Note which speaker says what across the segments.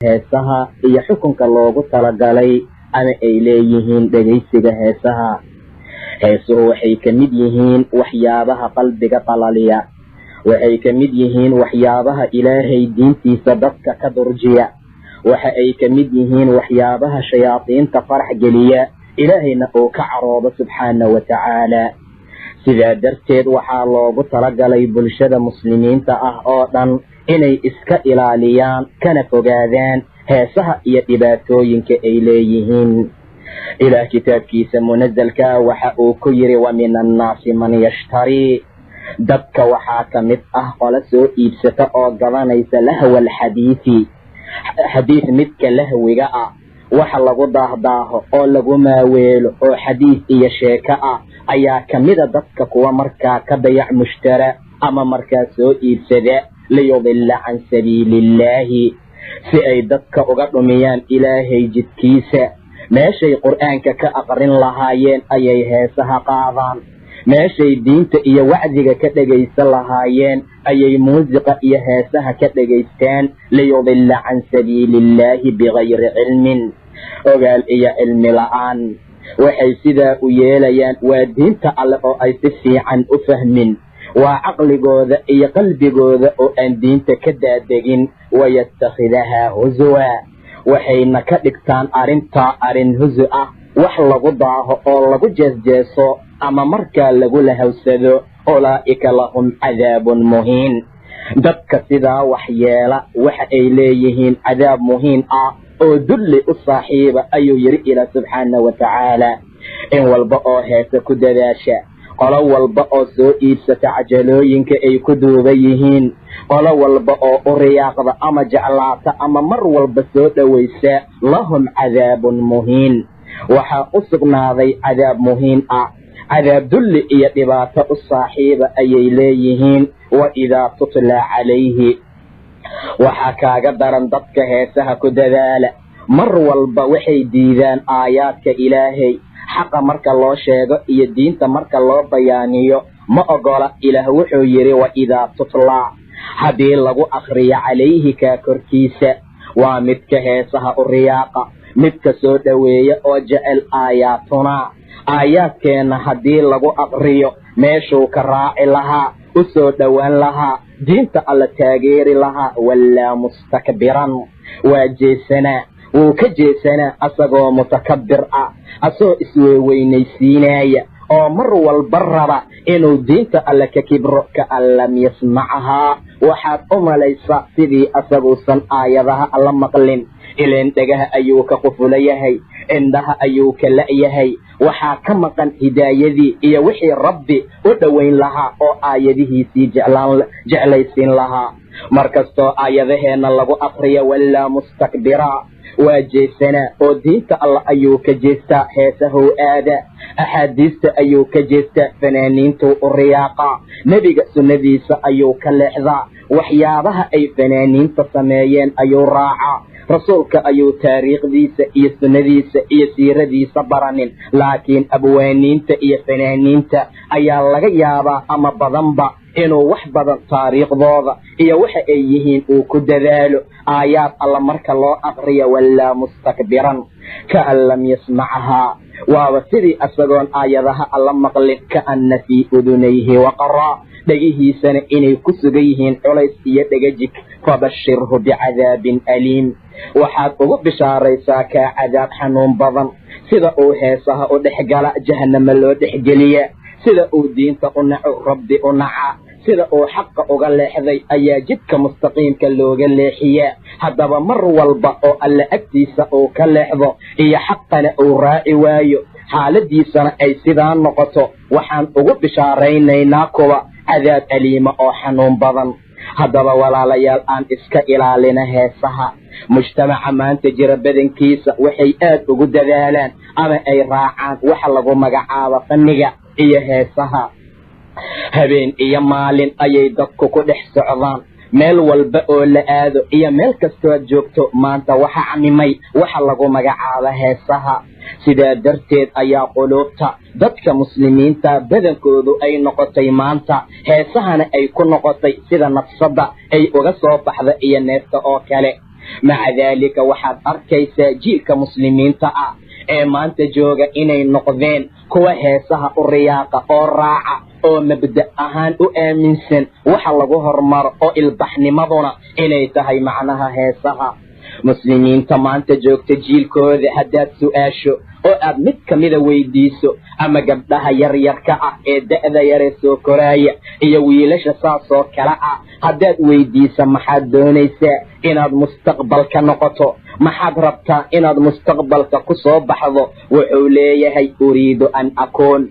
Speaker 1: Heesaha iyo xukunka loogu talagalay ama ay leeyihiin dhegaysiga heesaha. Heesuhu waxay ka mid yihiin waxyaabaha qalbiga qalaliya, waxay ka mid yihiin waxyaabaha Ilaahay diintiisa dadka ka durjiya, waxa ay ka mid yihiin waxyaabaha shayaadiinta farax geliya, Ilaahayna uu ka caroodo subxaana wa tacaala. Sidaa darteed waxaa loogu talagalay bulshada muslimiinta ah oo dhan inay iska ilaaliyaan kana fogaadaan heesaha iyo dhibaatooyinka ay leeyihiin. Ilaah kitaabkiisa munasalkaa waxa uu ku yidhi: "Wa min annaasi man yashtarii", dadka waxaa ka mid ah qolo soo iibsata oo gadanaysa lahwa alxadiidi, xadiid midka lahwiga ah, waxa lagu daahdaaho oo lagu maaweelo oo xadiid iyo sheeko ah ayaa kamida dadka kuwa markaa ka dayac mushtara ama markaa soo iibsada, liyudilla can sabiili illaahi, si ay dadka uga dhumiyaan Ilaahay jidkiisa. Meeshay Qur-aanka ka aqrin lahaayeen ayay heesaha qaadaan, meeshay diinta iyo wacdiga ka dhegaysan lahaayeen ayay muusiqa iyo heesaha ka dhegaystaan. Liyudilla can sabiili illaahi bigayri cilmin, ogaal iyo cilmi la-aan. Waxay sidaa u yeelayaan waa diinta Alle oo ay si fiican u fahmin, waa caqligooda iyo qalbigooda oo aan diinta ka daadegin. Wayatakhidahaa huswa, waxayna ka dhigtaan arrintaa arrin husu ah, wax lagu daaho oo lagu jeesjeeso ama markaa lagu lahawsado. Ulaa'ika lahum cadaabun muhiin, dadka sidaa wax yeela waxa ay leeyihiin cadaab muhiin ah oo dulli u saaxiiba, ayuu yidhi Ilaah subxaana wa tacaala. In walba oo heese ku dadaasha, qolo walba oo soo iibsata cajalooyinka ay ku duuban yihiin, qolo walba oo u riyaaqda ama jeclaata ama mar walba soo dhowaysa, lahum cadaabun muhiin, waxaa u sugnaaday cadaab muhiin ah, cadaab dulli iyo dhibaato u saaxiiba ayay leeyihiin. Wa idaa tutlaa calayhi, waxaa kaaga daran dadka heesaha ku dadaala mar walba waxay diidaan aayaadka Ilaahay. Xaqa marka loo sheego iyo diinta marka loo bayaaniyo ma ogola. Ilaah wuxuu yidhi: wa idaa tutlaa, haddii lagu akriyo, calayhi, kaa korkiisa, waa midka heesaha u riyaaqa, midka soo dhoweeya oo jecel, aayaatunaa, aayaadkeenna haddii lagu aqriyo, meeshuu ka raaci lahaa, u soo dhowaan lahaa, diinta Alla taageeri lahaa, wallaa mustakbiran, waa jeesanaa, wuu ka jeesanaa asagoo mutakabbir ah, asagoo isweeweynaysiinaya oo mar walba raba inuu diinta Alle ka kibro. Kaan lam yasmacahaa, waxaad u malaysaa sidii asaguusan aayadaha Alla maqlin. Ileen dhegaha ayuu ka qufula yahay, indhaha ayuu ka la'yahay, waxaa ka maqan hidaayadii iyo wixii Rabbi u dhowayn lahaa oo aayadihiisii jeclaan jeclaysiin lahaa. Markastoo aayadaheenna lagu aqriyo, wallaa mustakbiraa, waa jeesanaa oo diinta Alla ayuu ka jeestaa, heesahow aada, axaadiista ayuu ka jeestaa, fanaaniintuu u riyaaqaa, nebiga sunnadiisa ayuu ka leexdaa, waxyaabaha ay fanaaniinta sameeyeen ayuu raacaa. Rasuulka ayuu taariikhdiisa iyo sunnadiisa iyo siiradiisa baranin, laakiin abwaaniinta iyo fanaaniinta ayaa laga yaabaa ama badanba inuu wax badan taariikhdooda iyo waxa ay yihiin uu ku dadaalo. Aayaad Alla marka loo aqriyo, wallaa mustakbiran kaan lam yasmacahaa, waaba sidii asagoon aayadaha Alla maqlin. Kaana fii udunayhi waqaraa, dhegihiisana inay ku sugan yihiin culays iyo dhegajig. Fabashirhu bicadaabin aliim, waxaad ugu bishaaraysaa kaa cadaab xanuun badan. Sida uu heesaha u dhexgala jahanamo loo dhexgeliya, sida uu diinta u naco Rabbi u naca, sida uu xaqa uga leexday ayaa jidka mustaqiimka looga leexiyaa. Haddaba mar walba oo Alle agtiisa uu ka leexdo iyo xaqana uu raaci waayo, xaaladiisana ay sidaa noqoto, waxaan ugu bishaaraynaynaa kuwa cadaab aliima oo xanuun badan. Haddaba walaalayaal, aan iska ilaalina heesaha. Mujtamaca maanta jira badankiisa waxay aad ugu dadaalaan ama ay raacaan waxa lagu magacaabo fanniga iyo heesaha. Habeen iyo maalin ayay dadku ku dhex socdaan. Meel walba oo la aado iyo meel kastood joogto maanta waxa camimay waxa lagu magacaabo heesaha. Sidaa darteed ayaa quluubta dadka muslimiinta badankoodu ay noqotay maanta heesahana ay ku noqotay sida nafsadda ay uga soo baxda iyo neefta oo kale. Maca daalika waxaad arkaysaa jiilka muslimiinta ah ee maanta jooga inay noqdeen kuwa heesaha u riyaaqa oo raaca oo mabda ahaan u aaminsan waxa lagu hormaro oo ilbaxnimaduna inay tahay macnaha heesaha. Muslimiinta maanta joogta jiilkooda haddaad su-aasho oo aad mid kamida weydiiso, ama gabdhaha yaryarka ah ee da'da yaree soo koraaya iyo wiilasha saasoo kale ah, haddaad weydiisa maxaad doonaysaa inaad mustaqbalka noqoto, maxaad rabtaa inaad mustaqbalka ku soo baxdo, wuxuu leeyahay uriidu an akuun,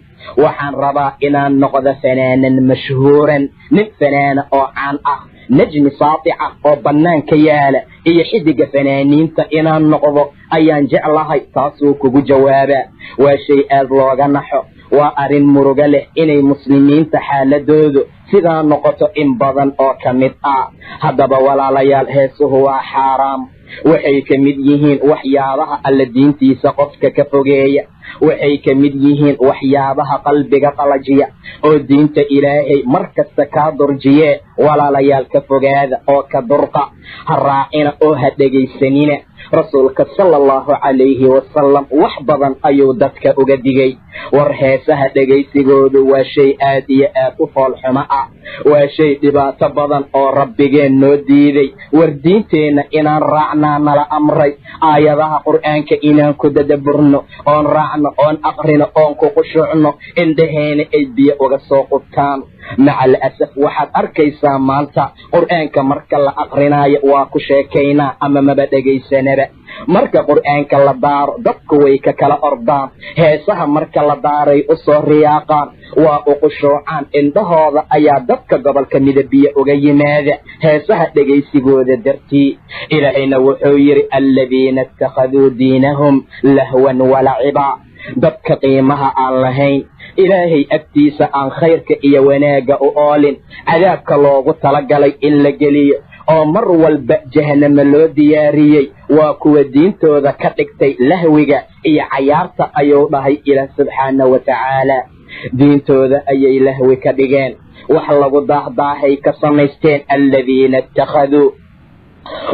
Speaker 1: waxaan rabaa inaan noqdo fanaanan mashhuuran, nin fanaana oo caan ah, najmi saatica oo bannaanka yaala iyo xidiga fanaaniinta inaan noqdo ayaan jeclahay. Taasuu kugu jawaabaa. Waa shay aad looga naxo, waa arrin murugo leh inay muslimiinta xaaladoodu sidaa noqoto in badan oo ka mid ah. Haddaba walaalayaal, heesuhu waa xaaraam. Waxay ka mid yihiin waxyaabaha alla diintiisa qofka ka fogeeya. Waxay ka mid yihiin waxyaabaha qalbiga qalajiya oo diinta Ilaahay mar kasta kaa durjiyee. Walaalayaal, ka fogaada oo ka durqa, ha raacina oo ha dhegaysanina. Rasuulka sala allahu calayhi wasalam wax badan ayuu dadka uga digay. War heesaha dhegaysigoodu waa shay aad iyo aad u foolxumo ah, waa shay dhibaato badan oo Rabbigeen noo diiday. War diinteenna inaan raacnaa nala amray, aayadaha Qur'aanka inaan ku dadaburno oon raacno oon aqrino oon ku qushuucno, indhaheena ay biyo uga soo qubtaan. Maca al asaf waxaad arkaysaa maanta Qur'aanka marka la aqrinaayo waa ku sheekaynaa ama maba dhegaysanaba. Marka Qur'aanka la daaro dadku way ka kala ordaan. Heesaha marka la daaray u soo riyaaqaan, waa u qushuucaan, indhahooda ayaa dadka gobolka midabiye uga yimaada heesaha dhegaysigooda dartii. Ilaahayna wuxuu yidhi aladiina ittakhaduu diinahum lahwan walaciba. Dadka qiimaha aan lahayn, Ilaahay agtiisa aan khayrka iyo wanaagga u oolin, cadaabka loogu talagalay in la geliyo oo mar walba jahanamo loo diyaariyey, waa kuwa diintooda ka dhigtay lahwiga iyo cayaarta, ayuu dhahay Ilaah subxaana wa tacaala. Diintooda ayay lahwi ka dhigeen, wax lagu daahdaahay ka samaysteen. Aladiina ittakhaduu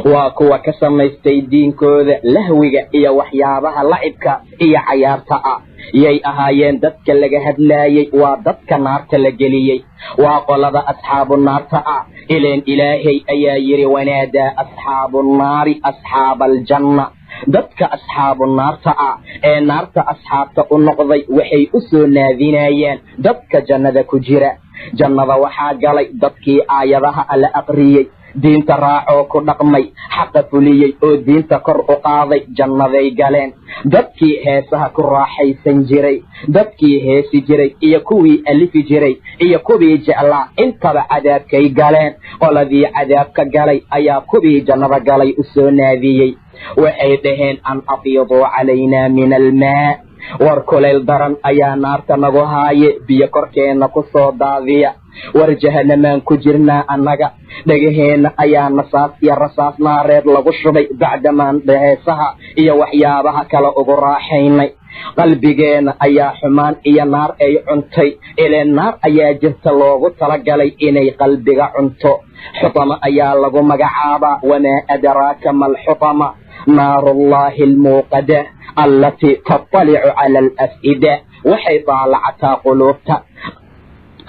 Speaker 1: waa kuwa ka samaystay diinkooda lahwiga iyo waxyaabaha lacibka iyo cayaarta ah. Yay ahaayeen dadka laga hadlaayey? Waa dadka naarta la geliyey, waa qolada asxaabu naarta ah. Ileen Ilaahay ayaa yidhi wanaadaa asxaabu nnaari asxaaba aljanna. Dadka asxaabu naarta ah ee naarta asxaabta u noqday waxay u soo naadinayaan dadka jannada ku jira. Jannada waxaa galay dadkii aayadaha alla aqriyey, diinta raacoo ku dhaqmay, xaqa fuliyey oo diinta kor u qaaday, jannaday galeen. Dadkii heesaha ku raaxaysan jiray, dadkii heesi jiray iyo kuwii alifi jiray iyo kuwii jeclaa, intaba cadaabkay galeen. Qoladii cadaabka galay ayaa kuwii jannada galay u soo naadiyey. Waxay dhaheen an afiiduu calaynaa min almaa, war kulayl daran ayaa naarta nagu haaye, biyo korkeenna ku soo daadiya. War jahanamaan ku jirnaa annaga, dhegaheenna ayaa nasaas iyo rasaas naareed lagu shubay bacdamaan heesaha iyo waxyaabaha kale ugu raaxaynay. Qalbigeenna ayaa xumaan iyo naar ay cuntay. Ileen naar ayaa jirta loogu talagalay inay qalbiga cunto. Xutama ayaa lagu magacaabaa. Wamaa adraaka malxutama? Naarullahi almuuqada allatii tattalicu cala alaf'ida. Waxay daalacataa quluubta.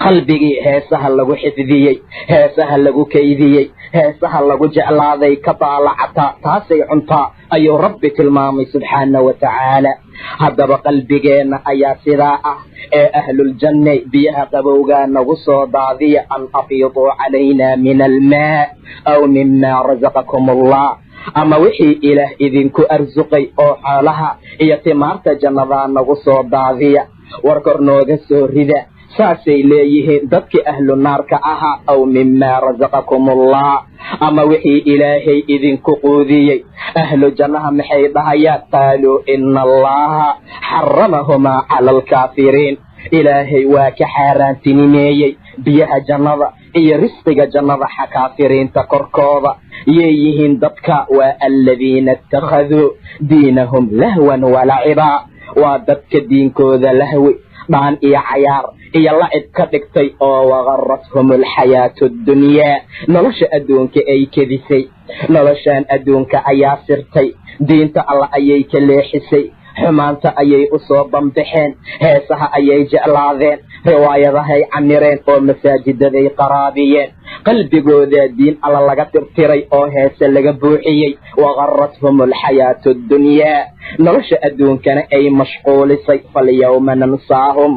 Speaker 1: Qalbigii heesaha lagu xifdiyey, heesaha lagu kaydiyey, heesaha lagu jeclaaday ka daalacataa, taasay cuntaa ayuu Rabbi tilmaamay subxaana wa tacaala. Haddaba qalbigeenna ayaa sidaa ah ee ahluljanne biyaha qabowgaa nagu soo daadiya. An afiiduu calaynaa min almaa aw mima rasaqakum allah, ama wixii Ilaah idinku arsuqay oo xoolaha iyo timaarta jannadaa nagu soo daadiya, war kor nooga soo rida, saasay leeyihiin dadkii ahlu naarka ahaa. Aw mima rasaqakum allah, ama wixii Ilaahay idinku quudiyey. Ahlu jannaha maxay dhahayaan? Qaaluu ina allaha xaramahumaa cala alkaafiriin. Ilaahay waa ka xaaraantinimeeyey biyaha jannada iyo risqiga jannada xa kaafiriinta korkooda. Yay yihiin dadka? Waa aladiina ittakhaduu diinahum lahwan walacibaa. Waa dadka diinkooda lahwi, dhaan iyo cayaar iyo lacib ka dhigtay oo waqarrathum alxayaatu addunyaa, nolosha adduunka ay kedisay. Noloshan adduunka ayaa sirtay, diinta alla ayay ka leexisay, xumaanta ayay u soo bambaxeen, heesaha ayay jeclaadeen, riwaayadahay camireen oo masaajidaday qaraabiyeen. Qalbigoodaa diin alla laga tirtiray oo heese laga buuxiyey. Waqarrathum alxayaatu addunyaa, nolosha adduunkana ay mashquulisay. Falyawma nansaahum,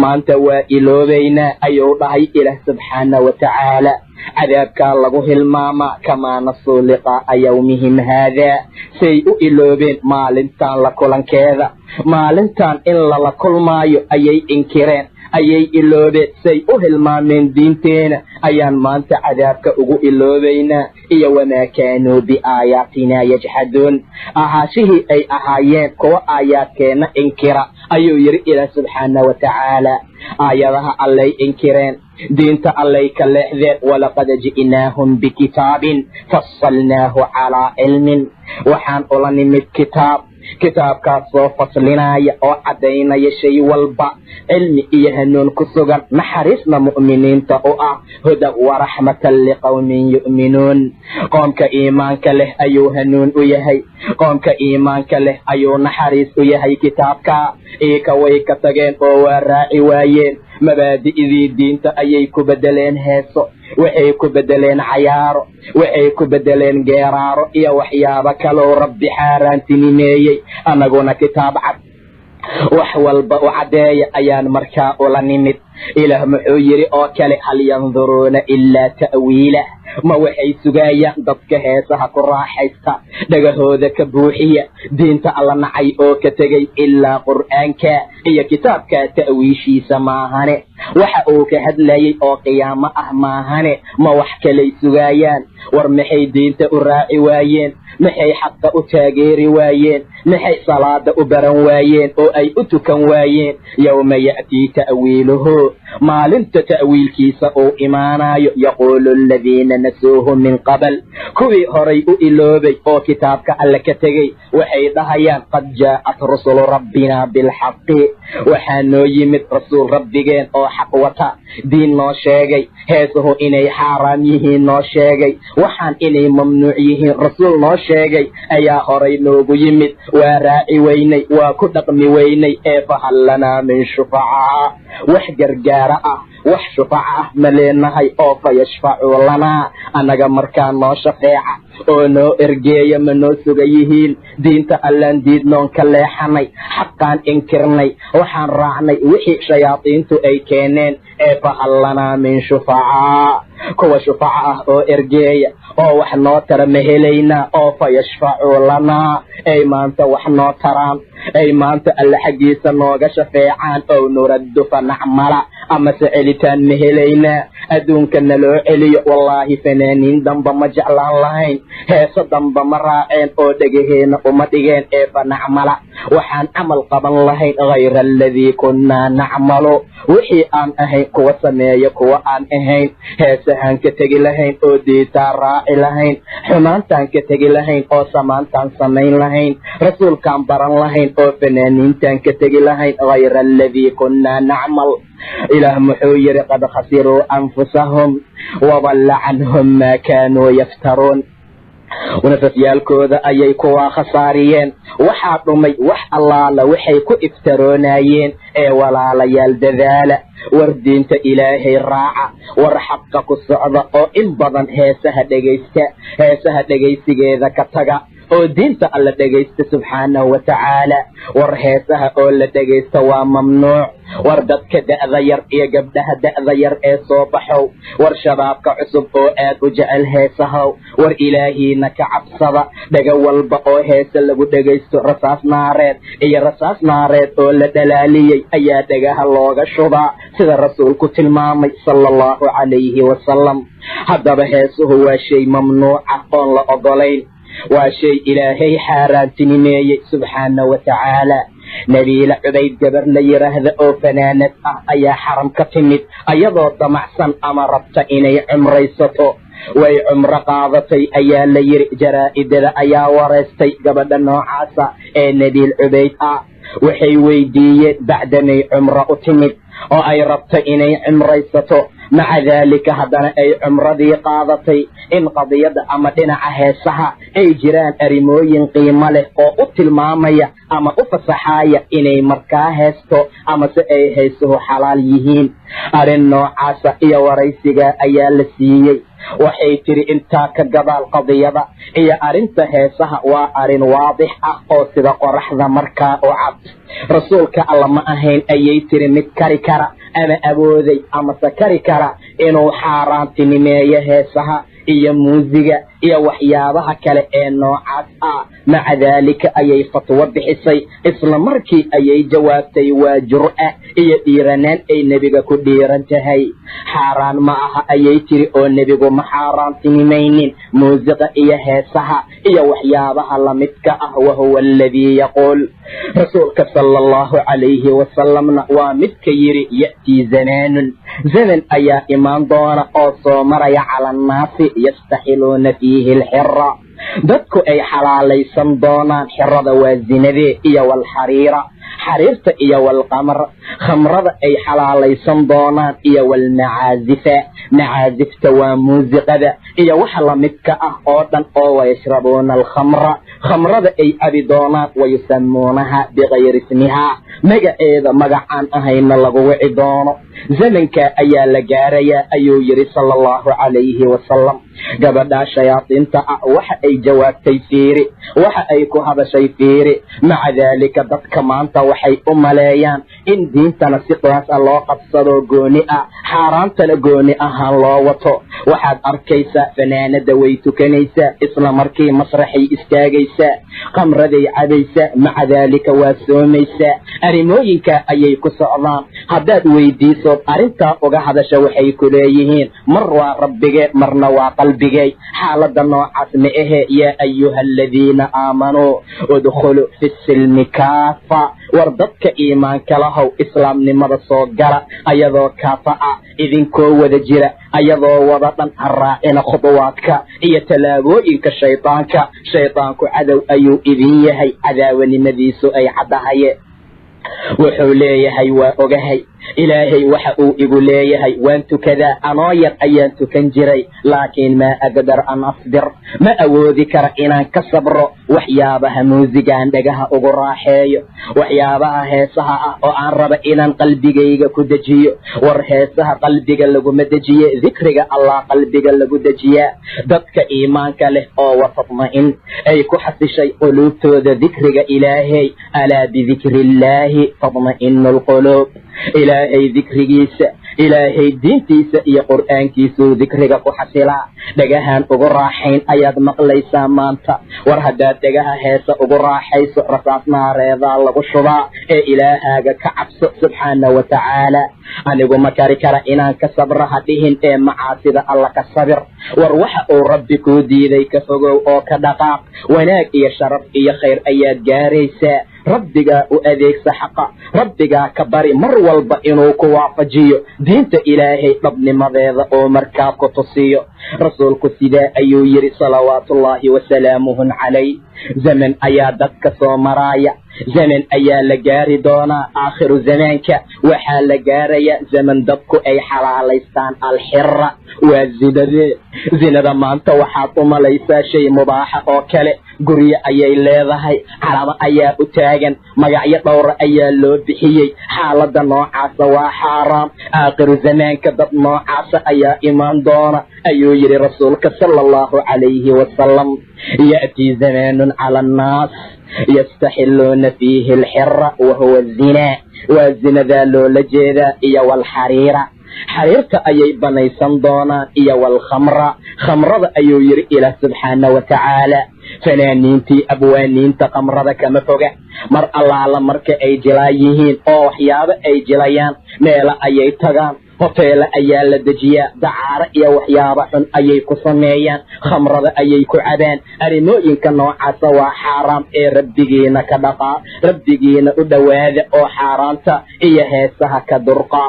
Speaker 1: maanta waa iloobaynaa ayuu dhahay Ilaah subxaana wa tacaala. Cadaabkaa lagu hilmaamaa, kamaa nasuu liqaa'a yawmihim haadaa, say u iloobeen maalintan la kulankeeda. Maalintan in lala kulmaayo ayay inkireen, ayay iloobeen. Say u hilmaameen diinteena ayaan maanta cadaabka ugu iloobaynaa. Iyo wamaa kaanuu biaayaatinaa yajxaduun, ahaashihii ay ahaayeen kuwa aayaadkeenna inkira, ayuu yidhi Ilaah subxaana wa tacaala. Aayadaha allay inkireen, diinta allay ka leexdeen. Walaqad ji'naahum bikitaabin fassalnaahu calaa cilmin, waxaan ula nimid kitaab, kitaabkaas soo faslinaya oo caddaynaya shay walba, cilmi iyo hanuun ku sugan, naxariisna mu'miniinta u ah, hudan waraxmatan liqowmin yu'minuun. Qoomka iimaanka leh ayuu hanuun u yahay, qoomka iimaanka leh ayuu naxariis u yahay kitaabka. Iika way ka tageen oo waa raaci waayeen. Mabaadi'dii diinta ayay ku bedeleen heeso, waxay ku bedeleen cayaaro, waxay ku bedeleen geeraaro iyo waxyaabo kaloo Rabbi xaaraantinimeeyey. Annaguna kitaab cad wax walba u caddeeya ayaan markaa ula nimid. Ilaah muxuu yidhi oo kale? Hal yanduruuna ilaa ta'wiilah, ma waxay sugayaan dadka heesaha ku raaxaysta, dhagahooda ka buuxiya, diinta alla nacay oo ka tegay, ilaa qur'aanka iyo kitaabka ta'wiishiisa maahane, waxa uu ka hadlayay oo qiyaamo ah maahane, ma wax kalay sugaayaan? War maxay diinta u raaci waayeen? Maxay xaqa u taageeri waayeen? Maxay salaada u baran waayeen oo ay u tukan waayeen? Yowma ya'tii ta'wiiluhu, maalinta ta'wiilkiisa uu imaanayo, yaquulu aladiina nasuuhu min qabl, kuwii horay u iloobay oo kitaabka alle ka tegey waxay dhahayaan, qad jaa'at rusulu rabbina bilxaqi, waxaa noo yimid rasuul rabbigeen oo xaq wata, diin noo sheegay, heesuhu inay xaaraam yihiin noo sheegay, waxaan inay mamnuuc yihiin rasuul noo sheegay ayaa horay noogu yimid, waa raaci weynay, waa ku dhaqmi weynay. Ee fahal lanaa min shufacaa, wax gargaara ah, wax shufaca ah ma leenahay oo fa yashfacuu lanaa, annaga markaa noo shafeeca oo noo ergeeya ma noo suga yihiin? Diinta allaan diidnoon ka leexanay, xaqaan inkirnay, waxaan raacnay wixii shayaadiintu ay keeneen. Ee fahal lanaa min shufacaa, kuwa shufaca ah oo ergeeya oo wax noo tara ma helaynaa oo fa yashfacuu lanaa, ay maanta wax noo taraan, ay maanta alle xaggiisa nooga shafeecaan? Ow nuraddu fa nacmala, amase celitaan ma helaynaa, adduunka naloo celiyo? Wallaahi fanaaniin damba ma jeclaan lahayn, heeso damba ma raaceen oo dhegaheena uma dhigeen. Ee fa nacmala, waxaan camal qaban lahayn hayra aladii kunnaa nacmalu, wixii aan ahayn kuwa sameeya kuwa aan ahayn. Heesahaan ka tegi lahayn oo diitaan raaci lahayn, xumaantaan ka tegi lahayn oo samaantaan samayn lahayn, rasuulkaan baran lahayn oo fanaaniintaan ka tegi lahayn, hayra aladii kunnaa nacmal. Ilaah muxuu yidhi? Qad khasiruu anfusahum wadalla canhum maa kaanuu yaftaruun, nafafyaalkooda ayay kuwaa khasaariyeen, waxaa dhumay wax allaala waxay ku iftaroonayeen. Ee walaalayaal dadaala, war diinta Ilaahay raaca, war xaqa ku socda oo in badan heesaha dhegaysta, heesaha dhegaysigeeda ka taga oo diinta alla dhegaysta subxaanahu wa tacaala. War heesaha oo la dhegaysta waa mamnuuc. War dadka da'da yar iyo gabdhaha da'da yar ee soo baxow, war shabaabka cusub oo aad u jecel heesahow, war Ilaahiina ka cabsada. Dhaga walba oo heese lagu dhegaysto rasaas naareed iyo rasaas naareed oo la dhalaaliyey ayaa dhagaha looga shubaa, sida rasuulku tilmaamay sala allahu calayhi wasalam. Haddaba heesuhu waa shay mamnuuca oon la ogolayn, waa shay Ilaahay xaaraantinimeeyey subxaana wa tacaala. Nabiila Cubayd gabar la yidhaahda oo fanaanad ah ayaa xaram ka timid ayadoo damacsan ama rabta inay cumraysato. Way cumro qaadatay ayaa la yidhi. Jaraa'idada ayaa wareystay gabadha noocaasa ee Nabiil Cubayd ah, waxay weydiiyeen bacdamay cumro u timid Oo ay rabto inay cimraysato, maca daalika haddana ay cumradii qaadatay, in qadiyada ama dhinaca heesaha ay jiraan arrimooyin qiimo leh oo u tilmaamaya ama u fasaxaaya inay markaa heesto ama se ay heesuhu xalaal yihiin. Arrin noocaasa iyo waraysiga ayaa la siiyey. Waxay tiri intaa ka gadaal qadiyada iyo arrinta heesaha waa arrin waadix ah oo sida qoraxda markaa u cad. Rasuulka Alla ma ahayn, ayay tiri, mid kari kara ama awooday amase kari kara inuu xaaraantinimeeyo heesaha iyo muusiga iyo waxyaabaha kale ee noocaas ah. Maca daalika ayay fatwo bixisay, isla markii ayay jawaabtay. Waa jur'a iyo dhiiranaan ay nebiga ku dhiiran tahay. Xaaraan ma aha, ayay tiri, oo nebigu ma xaaraantinimaynin muusiqa iyo heesaha iyo waxyaabaha lamidka ah. Wahuwa aladii yaquul, rasuulka sala Allahu calayhi wasalamna waa midka yidhi: ya'tii zamaanun, zaman ayaa imaan doona oo soo maraya, cala annaasi yastaxiluuna fiihi alxira, dadku ay xalaalaysan doonaan xirada, waa zinadee, iyo walxariira, xariirta, iyo walqamar, khamrada ay xalaalaysan doonaan, iyo walmacaazifa, macaazifta waa muusiqada iyo waxa lamidka ah oo dhan, oo wayashrabuuna alkhamra, khamrada ay cabi doonaan, wayusamuunaha bikayri ismihaa, magaceeda magacaan ahayna lagu wici doono. Zamanka ayaa la gaarayaa, ayuu yidhi sala Allahu calayhi wasalam. Gabadhaa shayaadiinta ah waxa ay jawaabtay fiiri, waxa ay ku hadashay fiiri. Maca daalika dadka maanta waxay u maleeyaan in diintana si qiyaas ah loo qabsado gooni ah, xaaraantana gooni ahaan loo wato. Waxaad arkaysaa fanaanada way tukanaysaa, isla markii masraxay istaagaysaa, khamraday cabaysaa, maca daalika waa soomaysaa. Arrimooyinka ayay ku socdaan. Haddaad weydiisood arrintaa uga hadasha, waxay ku leeyihiin mar waa rabbige, marna waa qalbigay. Xaaladda noocaas ma ahe. Yaa ayuha aladiina aamanuu udkhuluu fi silmi kaafa. War dadka iimaanka lahow, islaamnimada soo gala ayadoo kaafa ah, idinkoo wada jira, ayadoo wada dhan. Ha raacina khuduwaadka iyo tallaabooyinka shaydaanka. Shaydaanku cadow ayuu idin yahay, cadaawanimadiisu ay caddahaye. Wuxuu leeyahay: waa ogahay Ilaahay waxa uu igu leeyahay, waan tukadaa, anoo yar ayaan tukan jiray, laakiin maa aqdar an asbir, ma awoodi kara inaan ka sabro waxyaabaha muusigaan dhagaha ugu raaxeeyo, waxyaabaha heesaha ah oo aan raba inaan qalbigayga ku dejiyo. War heesaha qalbiga laguma dejiye, dikriga Allah qalbiga lagu dejiyaa. Dadka iimaanka leh oo watatma'in ay ku xasishay quluubtooda dikriga Ilaahay, alaa bidikri illaahi tatma'inu alquluub. Ilaahay dikrigiisa, Ilaahay diintiisa iyo Qur'aankiisuu dikriga ku xasilaa. Dhagahaan ugu raaxayn ayaad maqlaysaa maanta. War haddaad dhagaha heesa ugu raaxayso, rasaas naareedaa lagu shubaa, ee Ilaahaaga ka cabso subxaana wa tacaala. Anigu ma kari kara inaan ka sabra ha dhihin, ee macaasida Alla ka sabir. War waxa uu Rabbi kuu diiday ka fogow oo ka dhaqaaq, wanaag iyo sharaf iyo khayr ayaad gaaraysaa. Rabbigaa u adeegsa xaqa, Rabbigaa ka bari mar walba inuu ku waafajiyo diinta Ilaahay dhabnimadeeda oo markaa ku tusiyo. Rasuulku sidaa ayuu yidhi salawaatuullaahi wasalaamuhun calayh. Zaman ayaa dadka soo maraaya, zaman ayaa la gaari doonaa. Aakhiru zamaanka waxaa la gaarayaa zaman dadku ay xalaalaystaan alxira, waa zinadee. Zinada maanta waxaad u malaysaa shay mubaaxa oo kale. Guryo ayay leedahay, calamo ayaa u taagan, magacyo dhowra ayaa loo bixiyey. Xaaladda noocaasa waa xaaraam. Aakhiru zamaanka dad noocaasa ayaa imaan doona, ayuu yidhi rasuulka sala Allahu calayhi wasalam. Ya'tii zamaanun cala annaas yastaxiluuna fiihi alxira, wahuwa azinaa, waa zinadaa loola jeedaa, iyo walxariira, xariirta ayay banaysan doonaan, iyo walkhamra, khamrada, ayuu yidhi Ilaah subxaana wa tacaala. Fanaaniintii, abwaaniinta khamrada kama foga. Mar allaala marka ay jilaa yihiin oo waxyaabo ay jilayaan, meelo ayay tagaan, hoteelo ayaa la dejiyaa, dacaaro iyo waxyaabo xun ayay ku sameeyaan, khamrada ayay ku cabaan. Arrimooyinka noocaasa waa xaaraam, ee Rabbigiina ka dhaqaa, Rabbigiina u dhowaada oo xaaraanta iyo heesaha ka durqa.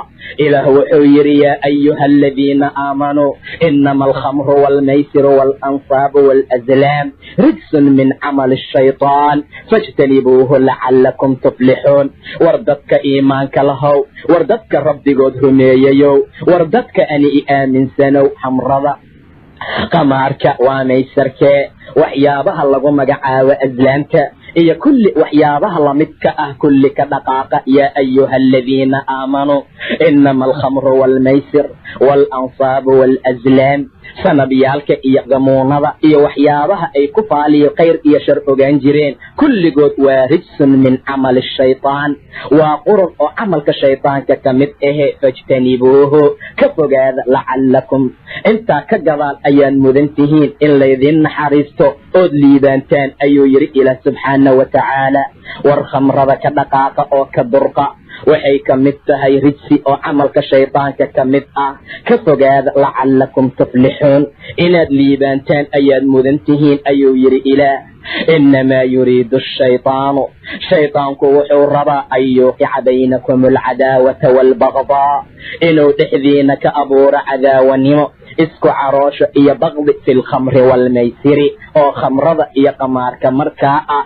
Speaker 1: Ilaah wuxuu yidhi yaa ayuha aladiina aamanuu inama alkhamru waalmaysiru waalanصaabu waalazlaam rijsun min camali ashaytaan fajtanibuuhu lacalakum tuflixuun. War dadka iimaanka lahow, war dadka rabbigood rumeeyayow, war dadka ani i aaminsanow, xamrada, qamaarka, waa maysarkee, waxyaabaha lagu magacaabo aslaamta iyo kulli waxyaabaha lamidka ah kulli ka dhaqaaqa. Yaa ayuha aladiina aamanuu inama alkhamru waalmaysir waalansaabu waalazlaam, sanabyaalka iyo gamuunada iyo waxyaabaha ay ku faaliyo khayr iyo shar ogaan jireen kulligood waa rijsun min camali shaytaan, waa qurun oo camalka shaytaanka ka mid ahe. Fajtanibuuhu, ka fogaada, lacalakum, intaa ka gadaal ayaan mudan tihiin in laydin naxariisto ood liibaantaan, ayuu yidhi Ilaah subxaana wa tacaala. War khamrada ka dhaqaaqa oo ka durqa, waxay ka mid tahay rijsi oo camalka shaydaanka ka mid ah. Ka fogaada, lacalakum tuflixuun, inaad liibaantaan ayaad mudan tihiin, ayuu yidhi Ilaah. Inamaa yuriidu ashaytaanu, shaydaanku wuxuu rabaa, an yuuqica baynakum alcadaawata waalbagdaa, inuu dhexdiina ka abuuro cadaawanimo, isku caroosho iyo baqdi, fi lkhamri waalmaysiri, oo khamrada iyo qamaarka markaa ah,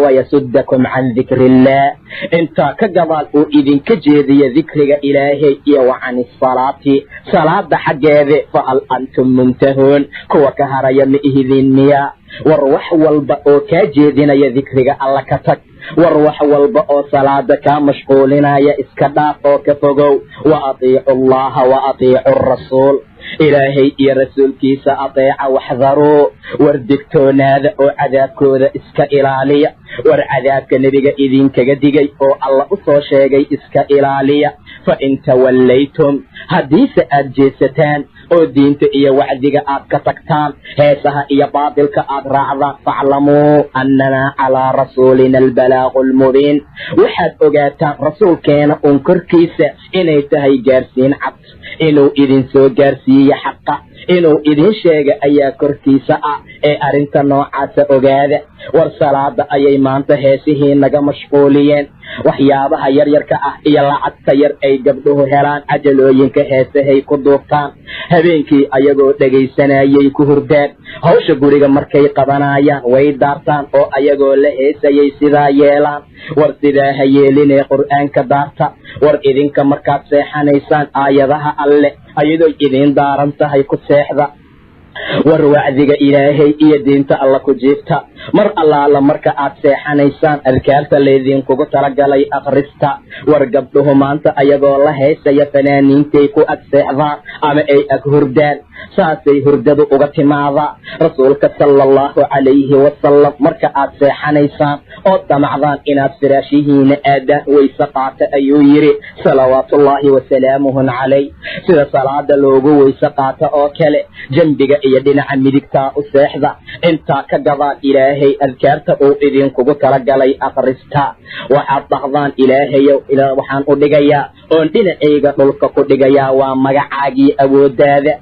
Speaker 1: wayasudakum can dikri illaah, intaa ka gadaal uu idinka jeediyo dikriga Ilaahay, iyo wa can isalaati, salaada xaggeede. Fahal antum muntahuun, kuwa ka haraya ma ihidin miya? War wax walba oo kaa jeedinaya dikriga Alla ka tag. War wax walba oo salaada kaa mashquulinaya iska dhaaf oo ka fogow. Wa atiicu allaha wa atiicu arasuul, Ilaahay iyo rasuulkiisa ateeca. Waxdaruu, war digtoonaada oo cadaabkooda iska ilaaliya. War cadaabka nebiga idinkaga digay oo Alla u soo sheegay iska ilaaliya. Fa in tawallaytum, haddiise aad jeesataan oo diinta iyo wacdiga aad ka tagtaan, heesaha iyo baatilka aad raacdaan, faclamuu annanaa calaa rasuulina albalaaqu almubiin, waxaad ogaataan rasuulkeena uun korkiisa inay tahay gaarsiin cad. Inuu idin soo gaarsiiye xaqa, inuu idin sheega ayaa korkiisa ah, ee arrinta noocaasa ogaada. War salaada ayay maanta heesihii naga mashquuliyeen. Waxyaabaha yaryarka ah iyo lacagta yar ay gabdhuhu helaan cajalooyinka heesahay ku duubtaan, habeenkii ayagoo dhegaysanayay ku hurdaan. Hawsha guriga markay qabanayaan way daartaan oo ayagoo la heesayay sidaa yeelaan. War sidaa ha yeelinee Qur'aanka daarta. War idinka markaad seexanaysaan aayadaha Alle ayadoo idiin daaran tahay ku seexda. War wacdiga Ilaahay iyo diinta Alla ku jiifta. Mar allaala marka aad seexanaysaan adkaarta laydinkugu talagalay akhrista. War gabdhuhu maanta ayagoo la heysaya fanaaniintay ku ag seexdaan ama ay ag hurdaan, saasay hurdadu uga timaadaa. Rasuulka sala allahu calayhi wasalam, marka aad seexanaysaan oo damacdaan inaad firaashihiina aadaan, weyse qaata, ayuu yidhi salawaatullaahi wasalaamuhun calayh, sida salaada loogu weyse qaato oo kale. Jambiga iyo dhinaca midigtaa u seexda. Intaa ka gadaal Ilaahay adkaarta uu idinkugu talagalay akhrista. Waxaad dhahdaan: Ilaahayow, waxaan u dhigayaa oon dhinacayga dhulka ku dhigayaa waa magacaagii awooddaada.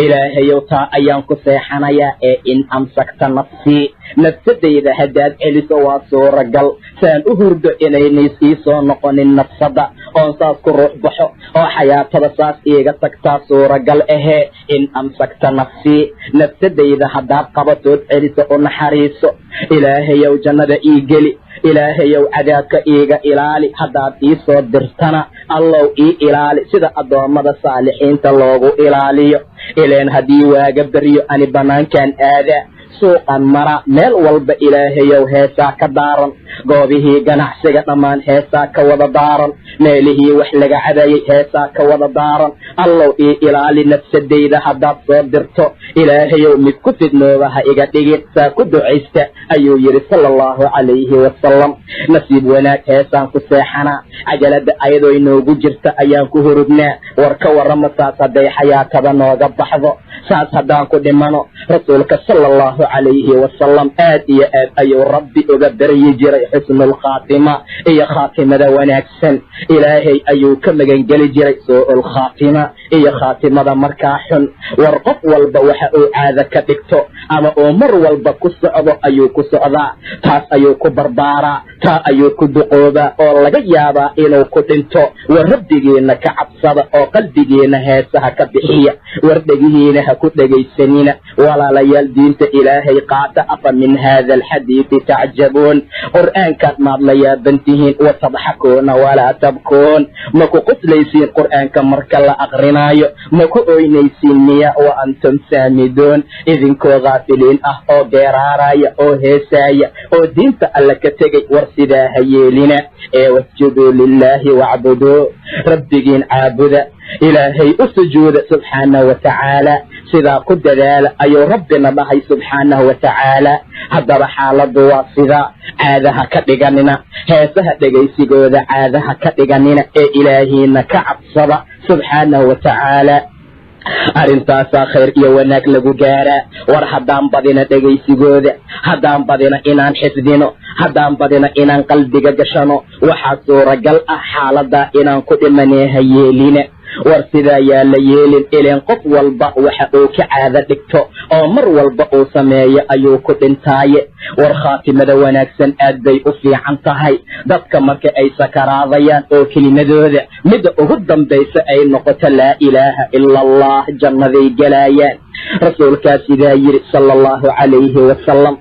Speaker 1: Ilaahayow, taa ayaan ku seexanayaa, ee in amsakta nafsii, nafsadayda haddaad celiso, waa suuragal saan u hurdo inaynays ii soo noqonin nafsadda oon saas ku ruux baxo oo xayaatada saas iiga tagtaa suuragal ahee. In amsakta nafsii, nafsadayda haddaad qabatood celiso, u naxariiso. Ilaahayow, jannada ii geli. Ilaahayow, cadaabka iiga ilaali. Haddaad ii soo dirtana, Allow ii ilaali sida addoommada saalixiinta loogu ilaaliyo. Ileen haddii waaga beryo ani bannaankan aadaa, suuqan mara, meel walba Ilaahayow heesaa ka daaran, goobihii ganacsiga dhammaan heesaa ka wada daaran, meelihii wax laga cabayay heesaa ka wada daaran. Allow ii ilaali nafsadayda haddaad soo dirto. Ilaahayow, mid ku fidnooba ha iga dhigin. Saa ku ducaysta, ayuu yidhi sala allahu calayhi wasalam. Nasiib wanaag heesaan ku seexanaa, cajalada ayadoo inoogu jirta ayaan ku hurudnaa. War ka warrama saas hadday xayaatada nooga baxdo, saas haddaan ku dhimano? Rasuulka sala allahu calayhi wasalam aad iyo aad ayuu Rabbi uga baryi jiray. jiray xusnul khaatima iyo khaatimada wanaagsan. Ilaahay ayuu ka magangeli jiray suu'ul khaatima iyo khaatimada markaa xun. War qof walba waxa uu caado ka dhigto ama uu mar walba ku socdo ayuu ku socdaa, taas ayuu ku barbaaraa, taa ayuu ku duqoobaa oo laga yaabaa inuu ku dhinto. War rabbigiina ka cabsada oo qalbigiina heesaha ka bixiya, war dhegihiina ha ku dhegaysanina. Walaalayaal, diinta Ilaahay qaata. Afa min hada alxadiidi tacjabuun, qur'aankaad maad la yaabantihiin. Watadxakuuna walaa tabkuun, ma ku qoslaysiin qur'aanka marka la aqrinaayo? Ma ku oynaysiin miya? Wa antum saamiduun, idinkoo haafiliin ah oo geeraaraya oo heesaaya oo diinta alla ka tegay. War sidaa ha yeelina ee wasjuduu lilaahi wacbuduu, rabbigiin caabuda, Ilaahay u sujuuda subxaanahu wa tacaala. Sidaa ku dadaala ayuu rabbina dhahay subxaanahu wa tacaala. Haddaba xaaladdu waa sidaa, caadaha ka dhiganina heesaha dhegaysigooda, caadaha ka dhiganina ee Ilaahiina ka cabsada subxaanahu wa tacaala. Arrintaasaa khayr iyo wanaag lagu gaaraa. War haddaan badina dhegaysigooda, haddaan badina inaan xifdino, haddaan badina inaan qalbiga gashano, waxaa suuragal ah xaaladaa inaan ku dhimanee ha yeelina. War sidaa yaa la yeelin, ileen qof walba waxa uu ka caado dhigto oo mar walba uu sameeyo ayuu ku dhintaaye. War khaatimada wanaagsan aad bay u fiican tahay. Dadka marka ay sakaraadayaan oo kelimadooda midda ugu dambaysa ay noqoto laa ilaaha ila Allah, jannaday gelaayaan. Rasuulkaa sidaa yidhi sala allahu calayhi wasalam,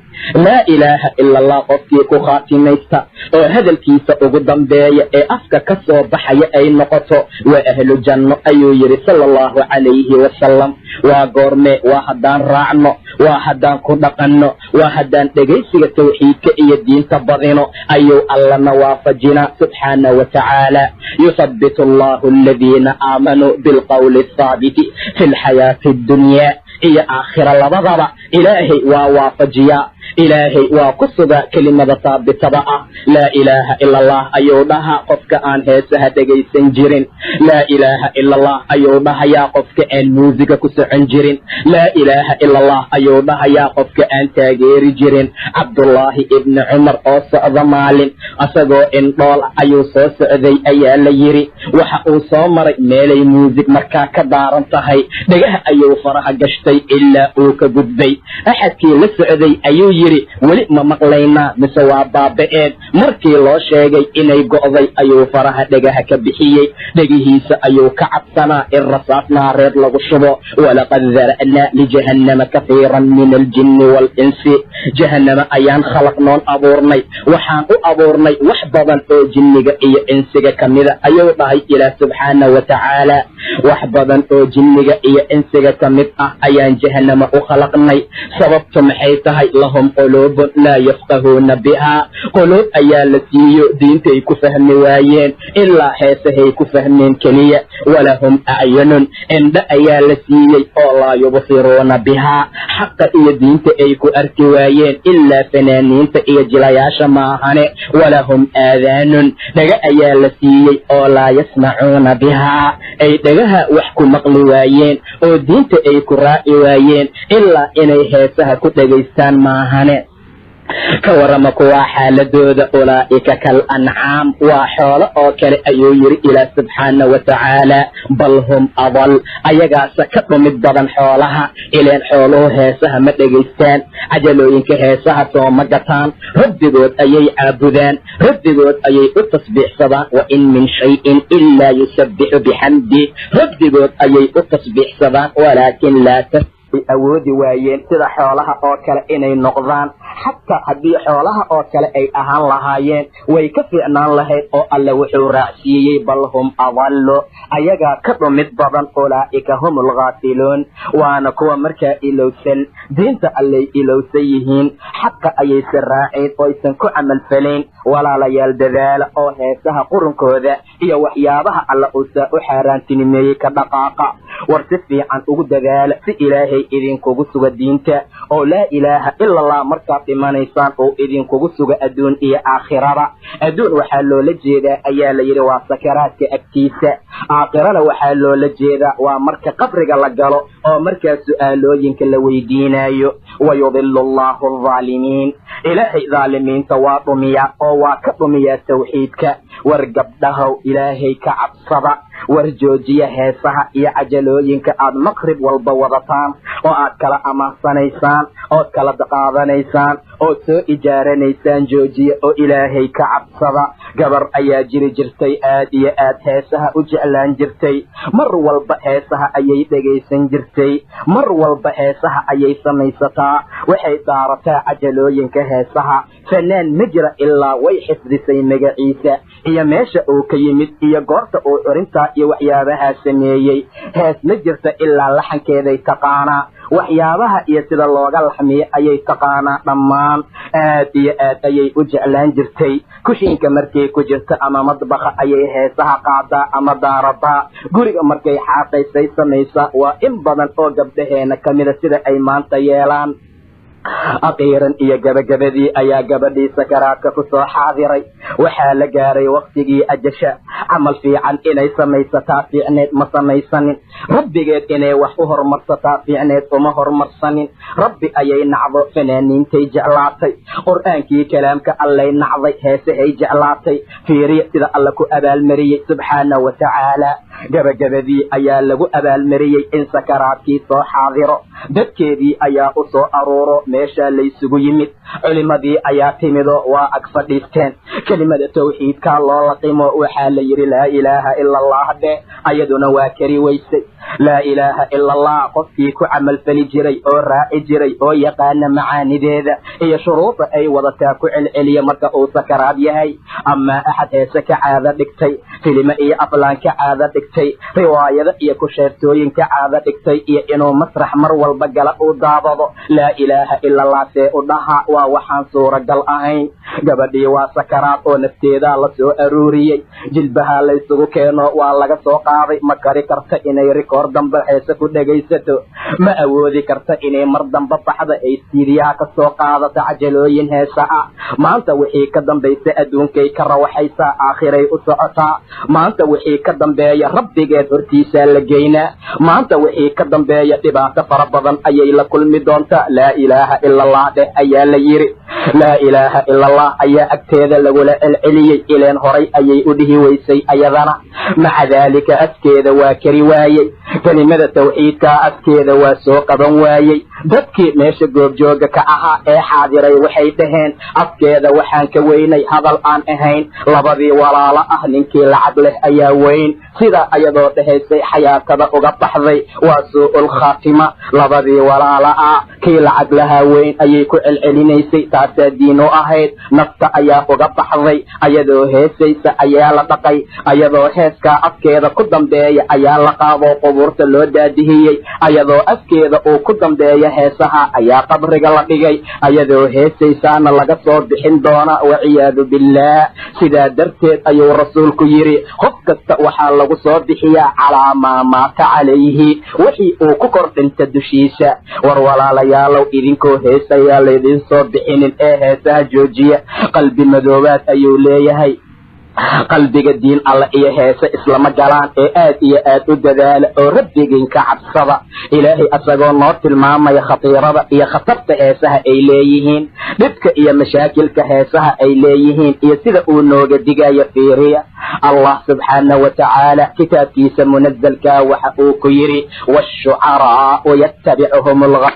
Speaker 1: laa ilaaha ila Allah qofkii ku khaatimaysta oo hadalkiisa ugu dambeeya ee afka ka soo baxaya ay noqoto waa ahlu janno ayuu yidhi sala allahu calayhi wasalam. Waa goormee? Waa haddaan raacno, waa haddaan ku dhaqanno, waa haddaan dhegaysiga tawxiidka iyo diinta badino ayuu allana waafajinaa subxaanahu wa tacaala. Yuthabbitu allahu aladiina aamanuu bilqowli athaabiti fi lxayaati addunyaa iyo aakhira labadaba Ilaahay waa waafajiyaa, Ilaahay waa ku sugaa kelimada haabitada ah. Laa ilaaha ila Allah ayuu dhahaa qofka aan heesaha dhegaysan jirin. Laa ilaaha ila Allah ayuu dhahayaa qofka aan muusiga ku socon jirin. Laa ilaaha ila Allah ayuu dhahayaa qofka aan taageeri jirin. Cabdullaahi ibni Cumar oo socda maalin asagoo indhool ayuu soo socday ayaa la yidhi. Waxa uu soo maray meelay muusig markaa ka daaran tahay, dhegaha ayuu faraha gashtay ilaa uu ka gudbay. Axadkii la socday ayuu yidhi, weli ma maqlaynaa mise waa baaba'een? Markii loo sheegay inay go'day ayuu faraha dhegaha ka bixiyey. Dhegihiisa ayuu ka cabsanaa in rasaas naareed lagu shubo. Walaqad dara'naa lijahannama kahiiran min aljinni waalinsi, jahannama ayaan khalaqnoon abuurnay, waxaan u abuurnay wax badan oo jinniga iyo insiga kamida ayuu dhahay Ilaah subxaanahu wa tacaala. Wax badan oo jinniga iyo insiga ka mid ah ayaan jahannama u khalaqnay. Sababtu maxay tahay? Lahum quluubun laa yafqahuuna bihaa, quluub ayaa la siiyo diintay ku fahmi waayeen, ilaa heesahay ku fahmeen keliya. Walahum acyunun, indho ayaa la siiyey oo laa yubsiruuna bihaa, xaqa iyo diinta ay ku arki waayeen ilaa fanaaniinta iyo jilayaasha maahane. Walahum aadaanun, dhaga ayaa la siiyey oo laa yasmacuuna bihaa, ay dhagaha wax ku maqli waayeen oo diinta ay ku raaci waayeen ilaa inay heesaha ku dhegaystaan maahane. Ka warrama kuwaa xaaladooda, ulaa'ika kal ancaam, waa xoolo oo kale ayuu yidhi Ilaah subxaana wa tacaala. Bal hum adal, ayagaasa ka dhumid badan xoolaha. Ileen xooluhu heesaha ma dhegaystaan, cajalooyinka heesaha sooma gataan, rabbigood ayay caabudaan, rabbigood ayay u tasbiixsadaan. Wa in min shayin ilaa yusabbixu bixamdi, rabbigood ayay u tasbiixsadaan, walaakin laa awoodi waayeen sida xoolaha oo kale inay noqdaan. Xataa haddii xoolaha oo kale ay ahaan lahaayeen way ka fiicnaan lahayd, oo alle wuxuu raacsiiyey bal hum adallu, ayagaa ka dhumid badan. Ulaa'ika hum alghaafiluun, waana kuwa markaa ilowsan diinta allay ilowsan yihiin, xaqa ayaysan raaceen oo aysan ku camalfalayn. Walaalayaal, dadaala oo heesaha qurunkooda iyo waxyaabaha alla uusaa u xaaraantinimeeyey ka dhaqaaqa. War si fiican ugu dadaala si Ilaahay idinkugu suga diinta, oo laa ilaaha ila Allah markaad dhimanaysaan oo idinkugu suga adduun iyo aakhiraba. Adduun waxaa loola jeedaa ayaa la yidhi waa sakaraadka agtiisa, aakhirana waxaa loola jeedaa waa marka qabriga la galo oo markaa su-aalooyinka la weydiinayo. Wayudilu allahu aldaalimiin, Ilaahay dhaalimiinta waa dhumiyaa oo waa ka dhumiyaa tawxiidka. War gabdhahow, Ilaahay ka cabsada. War joojiya heesaha iyo cajalooyinka aad maqrib walba wadataan oo aad kala amaahsanaysaan ood kala qaadanaysaan ood soo ijaaranaysaan. Joojiya oo Ilaahay ka cabsada. Gabar ayaa jiri jirtay aad iyo aad heesaha u jeclaan jirtay. Mar walba heesaha ayay dhegaysan jirtay, mar walba heesaha ayay samaysataa, waxay daarataa cajalooyinka heesaha. Fanaan ma jira ilaa way xifdisay magaciisa iyo meesha uu ka yimid iyo goorta uu curintaa iyo waxyaabahaa sameeyey. Hees ma jirta ilaa laxankeeday taqaanaa, waxyaabaha iyo sida looga laxmiyo ayay taqaanaa dhammaan. Aad iyo aad ayay u jeclaan jirtay. Kushiinka markay ku jirto ama madbaqa ayay heesaha qaadaa ama daarataa. Guriga markay xaaqaysay samaysaa. Waa in badan oo gabdhaheena kamida sida ay maanta yeelaan. Aqiiran iyo gabagabadii ayaa gabadhii sakaraadka ku soo xaadiray. Waxaa la gaaray waktigii ajasha. Camal fiican inay samaysataa fiicneed, ma samaysanin. Rabbigeed inay wax u horumarsataa fiicneed, uma horumarsanin. Rabbi ayay nacdo, fanaaniintay jeclaatay. Qur-aankii kalaamka allay nacday, heesahay jeclaatay. Fiiriya sida Alla ku abaalmariyey subxaana wa tacaala. Gabagabadii ayaa lagu abaalmariyey in sakaraadkii soo xaadiro. Dadkeedii ayaa u soo aruuro, meeshaa laysugu yimid. Culimadii ayaa timido, waa ag fadhiisteen. Kelimada tawxiidkaa loo laqimo, waxaa la yidhi laa ilaaha ila Allah dhe. Ayaduna waa kari weysay. Laa ilaaha ila Allah qofkii ku camalfali jiray oo raaci jiray oo yaqaana macaanideeda iyo shuruuda ay wadataa ku celceliya marka uu sakaraad yahay. Amaa axad heese ka caado dhigtay, filimo iyo aflaan ka caado dhigtay, riwaayado iyo kusheertooyin ka caado dhigtay, iyo inuu masrax mar walba gala uu daabado, laa ilaaha ila Allah see u dhaha? Waa waxaan suuragal ahayn. Gabadhii waa sakaraad oo nafteedaa la soo aruuriyey, jilbahaa laysugu keeno, waa laga soo qaaday. Ma kari karta inay rikoor dambe heese ku dhegaysato, ma awoodi karta inay mar dambe baxda ay siidiyaha ka soo qaadato cajalooyin heesa ah. Maanta wixii ka dambaysa adduunkay ka rawaxaysaa, aakhiray u socotaa. Maanta wixii ka dambeeya rabbigeed hortiisaa la geynaa. Maanta wixii ka dambeeya dhibaato fara badan ayay la kulmi doontaa. Laa ilaaha ila Allah dheh ayaa la yidhi. Laa ilaaha ila Allah ayaa agteeda lagula celceliyey, ileen horay ayay u dhihi weysay ayadana. Maca daalika afkeeda waa kari waayey, kelimada tawxiidkaa afkeeda waa soo qaban waayey. Dadkii meesha goobjooga ka ahaa ee xaadiray waxay dhaheen afkeeda waxaan ka weynay hadal aan ahayn labadii walaalo ah ninkii lacag leh ayaa weyn. Sidaa ayadoo dhahaysay xayaatada uga baxday. Waa suu-ul khaatima. Labadii walaalo ah kii lacag lahaa weyn ayay ku celcelinaysay, taasaa diin u ahayd. Nafta ayaa uga baxday ayadoo heesaysa ayaa la dhaqay, ayadoo heeskaa afkeeda ku dambeeya ayaa la qaadoo qubuurta loo daadihiyey, ayadoo afkeeda uu ku dambeeya heesaha ayaa qabriga la dhigay, ayadoo heesaysaana laga soo bixin doona, waciyaadu billaah. Sidaa darteed ayuu rasuulku yidhi qof kasta waxaa lagu soo bixiyaa calaa maa maata calayhi, wixii uu ku kor dhinta dushiisa. War walaalayaalow, idinkoo heesayaa laydin soo bixinin ee heesaha joojiya. Qalbi madoobaad ayuu leeyahay. Qalbiga diin alle iyo heese islama galaan ee aad iyo aad u dadaala oo rabbigiin ka cabsada. Ilaahay asagoo noo tilmaamaya khatiirada iyo khatarta heesaha ay leeyihiin, dhibka iyo mashaakilka heesaha ay leeyihiin iyo sida uu nooga digayo, fiiriya Allah subxaana wa tacaala kitaabkiisa munazalkaa waxa uu ku yidhi waashucaraa'u yattabicuhum algha.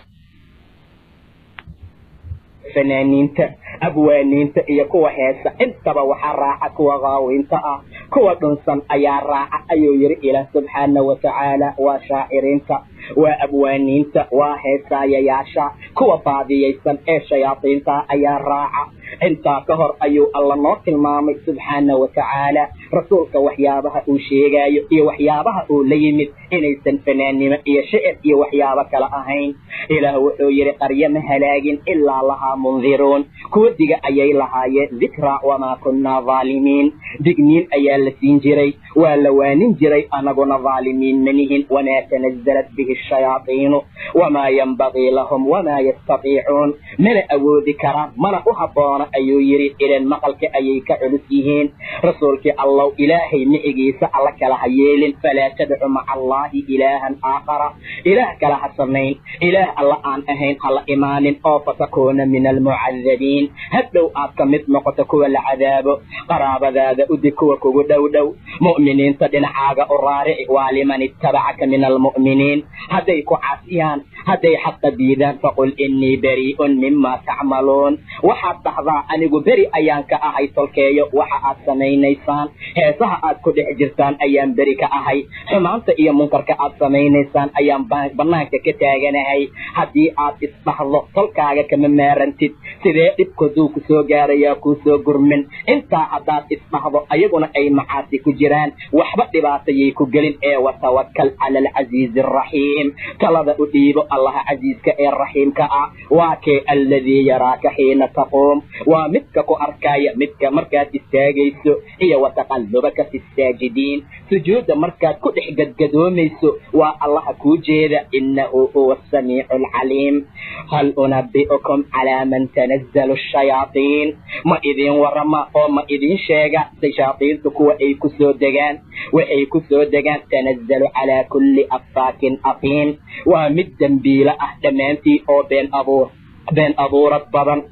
Speaker 1: Fanaaniinta, abwaaniinta iyo kuwa heesa intaba waxaa raaca kuwa qaawiinta ah, kuwa dhunsan ayaa raaca ayuu yidhi Ilaah subxaana wa tacaala. Waa shaaciriinta, waa abwaaniinta, waa heesaayayaasha, kuwa baadiyaysan ee shayaadiinta ayaa raaca. Intaa ka hor ayuu Alla noo tilmaamay subxaana wa tacaala rasuulka waxyaabaha uu sheegayo iyo waxyaabaha uu la yimid inaysan fanaannimo iyo shicir iyo waxyaabo kale ahayn. Ilaah wuxuu yidhi qaryo ma halaagin ilaa lahaa mundiruun, kuwa diga ayay lahaayeen. Dikraa wamaa kunnaa dhaalimiin, digniin ayaa la siin jiray, waa la waanin jiray, anaguna dhaalimiin manihin. Wamaa tanazalat bihi ashayaatiinu wamaa yanbagii lahum wamaa yastatiicuun, mana awoodi karaan mana u habboona ayuu yidhi. Ilan maqalka ayay ka culus yihiin. Rasuulkii Allow ilaahay micigiisa alla kala ha yeelin. Falaa tadcu maca allaahi ilaahan aakhara, ilaah kala ha samayn, ilaah alla aan ahayn hala imaanin, oo fatakuuna min almucadabiin, hadhow aad ka mid noqoto kuwa la cadaabo. Qaraabadaada udig kuwa kugu dhow dhow, mu'miniinta dhinacaaga u raarici, waa liman ittabacaka min almu'miniin. Hadday ku caasiyaan, hadday xaqa diidaan, faqul innii barii'un mima tacmaluun, waxaad dhahdaa anigu beri ayaan ka ahay tolkeeyo waxa aad samaynaysaan, heesaha aad ku dhex jirtaan ayaan beri ka ahay, xumaanta iyo munkarka aad samaynaysaan ayaan bannaanka ka taaganahay. Haddii aad isdhahdo tolkaaga kama maarantid, sidee dhibkooduu ku soo gaarayaa kuu soo gurmin? Intaa haddaad isdhahdo ayaguna ay macaasi ku jiraan, waxba dhibaatayay ku gelin. Ee watawakal cala alcasiizi alraxiim, talada u dhiibo Allaha casiiska ee raxiimka ah. Waa kee? Alladii yaraaka xiina taquum, waa midka ku arkaya, midka markaad istaagayso, iyo wataqallubaka fi saajidiin, sujuudda markaad ku dhex gadgadoomayso, waa Allaha kuu jeeda. Innahu huwa asamiicu alcaliim. Hal unabi'ukum calaa man tanazzalu ashayaatiin, ma idin warama oo ma idin sheega shayaatiintu kuwa ay ku soo degaan? Waxay ku soo degaan tanazzalu calaa kulli affaakin afiim, waa mid dembiilo ah dhammaantii oo been abuurad badan.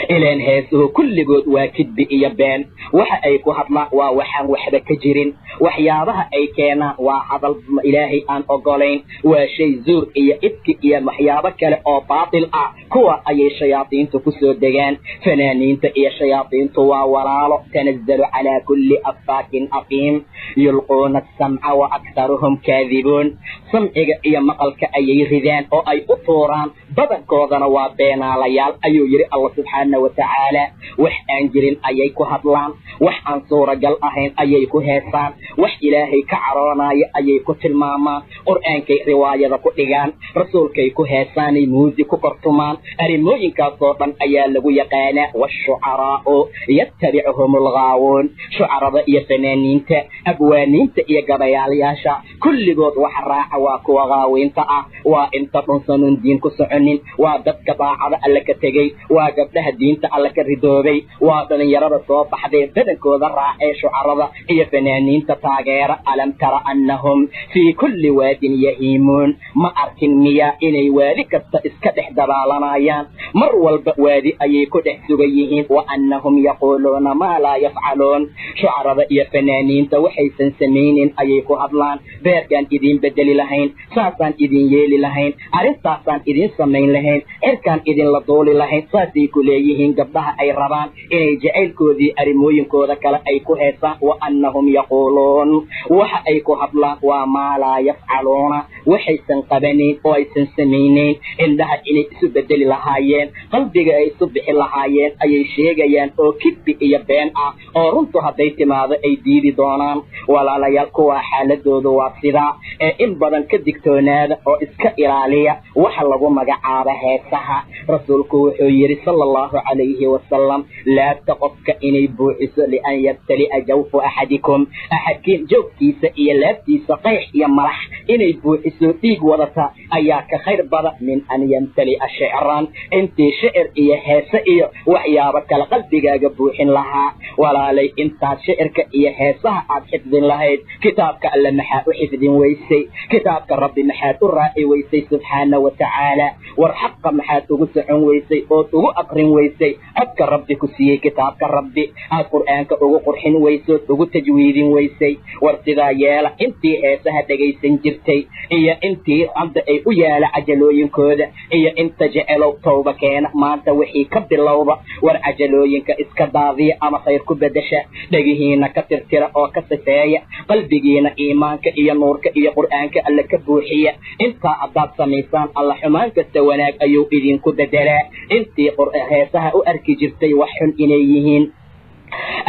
Speaker 1: Ileen heesuhu kulligood waa kidbi iyo been, waxa ay ku hadlaan waa waxaan waxba ka jirin, waxyaabaha ay keenaan waa hadal ilaahay aan ogolayn, waa shay zuur iyo ifki iyo waxyaabo kale oo baatil ah. Kuwa ayay shayaadiintu ku soo degaan. Fanaaniinta iyo shayaadiintu waa walaalo. Tanazzalu calaa kulli affaakin afiim, yulquuna asamca wa aktaruhum kaadibuun, samciga iyo maqalka ayay ridaan oo ay u tuuraan, badankoodana waa beenaalayaal ayuu yidhi Alla subxaana wa tacaala. Wax aan jirin ayay ku hadlaan, wax aan suuragal ahayn ayay ku heesaan, wax ilaahay ka caroonaya ayay ku tilmaamaan, qur'aankay riwaayada ku dhigaan, rasuulkay ku heesaanay muusi ku kortumaan. Arrimooyinkaasoo dhan ayaa lagu yaqaanaa. Waashucaraa'u yattabicuhum alghaawuun, shucarada iyo fanaaniinta, abwaaniinta iyo gabayaalayaasha kulligood waxa raaca waa kuwa gaawiinta ah, waa inta dhunsanuun diin ku soconin, waa dadka daacada alle ka tegey, waa gabdhaha diinta alle ka ridoobay, waa dhalinyarada soo baxday badankooda raacee shucarada iyo fanaaniinta taageera. Alam tara annahum fii kulli waadin yahiimuun, ma arkin miyaa inay waadi kasta iska dhex dabaalanayaan? Mar walba waadi ayay ku dhex sugan yihiin. Wa annahum yaquuluuna maa laa yafcaluun, shucarada iyo fanaaniinta waxaysan samaynin ayay ku hadlaan. Beerkaan idiin bedeli lahayn, saasaan idin yeeli lahayn, arrintaasaan idin samayn lahayn, cirkaan idinla duuli lahayn, saasay ku leeyihiin gabdhaha ay rabaan inay jacaylkoodii arrimooyinkooda kale ay ku heesaan. Wa annahum yaquuluun, waxa ay ku hadlaan waa maa laa yafcaluuna, waxaysan qabanayn oo aysan samaynayn. Indhaha inay isu bedeli lahaayeen, qalbiga ay isu bixi lahaayeen ayay sheegayaan, oo kidbi iyo been ah, oo runtu hadday timaado ay diidi doonaan. Walaalayaal, kuwaa xaaladoodu waa sidaa ee in badan ka digtoonaada oo iska ilaaliya waxa lagu magacaabo heesaha. Rasuulku wuxuu yidhi sala allahu calayhi wasalam, laabta qofka inay buuxiso, lian yabtali'a jawfu axadikum, axadkiin jawfkiisa iyo laabtiisa qayx iyo malax inay buuxiso dhiig wadata ayaa ka khayr badan min an yamtali'a shicran, intii shicir iyo heese iyo waxyaabo kale qalbigaaga buuxin lahaa. Walaalay, intaad shicirka iyo heesaha aad xifdin lahayd, kitaabka alle maxaa u xifdin weysay? Kitaabka Rabbi maxaad u raaci weysay subxaana wa tacaala? War xaqa maxaad ugu socon weysay ood ugu aqrin weysay codka Rabbi ku siiyey? Kitaabka Rabbi aad qur'aanka ugu qurxin weysood ugu tajwiidin weysay? War sidaa yeela. Intii heesaha dhegaysan jirtay iyo intii hadda ay u yaala cajalooyinkooda iyo inta jecelow, towba keena maanta wixii ka bilowda. War cajalooyinka iska daadiya ama khayr ku bedesha, dhegihiina ka tirtira oo ka sifeeya, Qalbigiina iimaanka iyo nuurka iyo Qur'aanka Alle ka buuxiya. Intaa haddaad samaysaan, Alla xumaan kasta wanaag ayuu idinku bedelaa. Intii heesaha u arki jirtay wax xun inay yihiin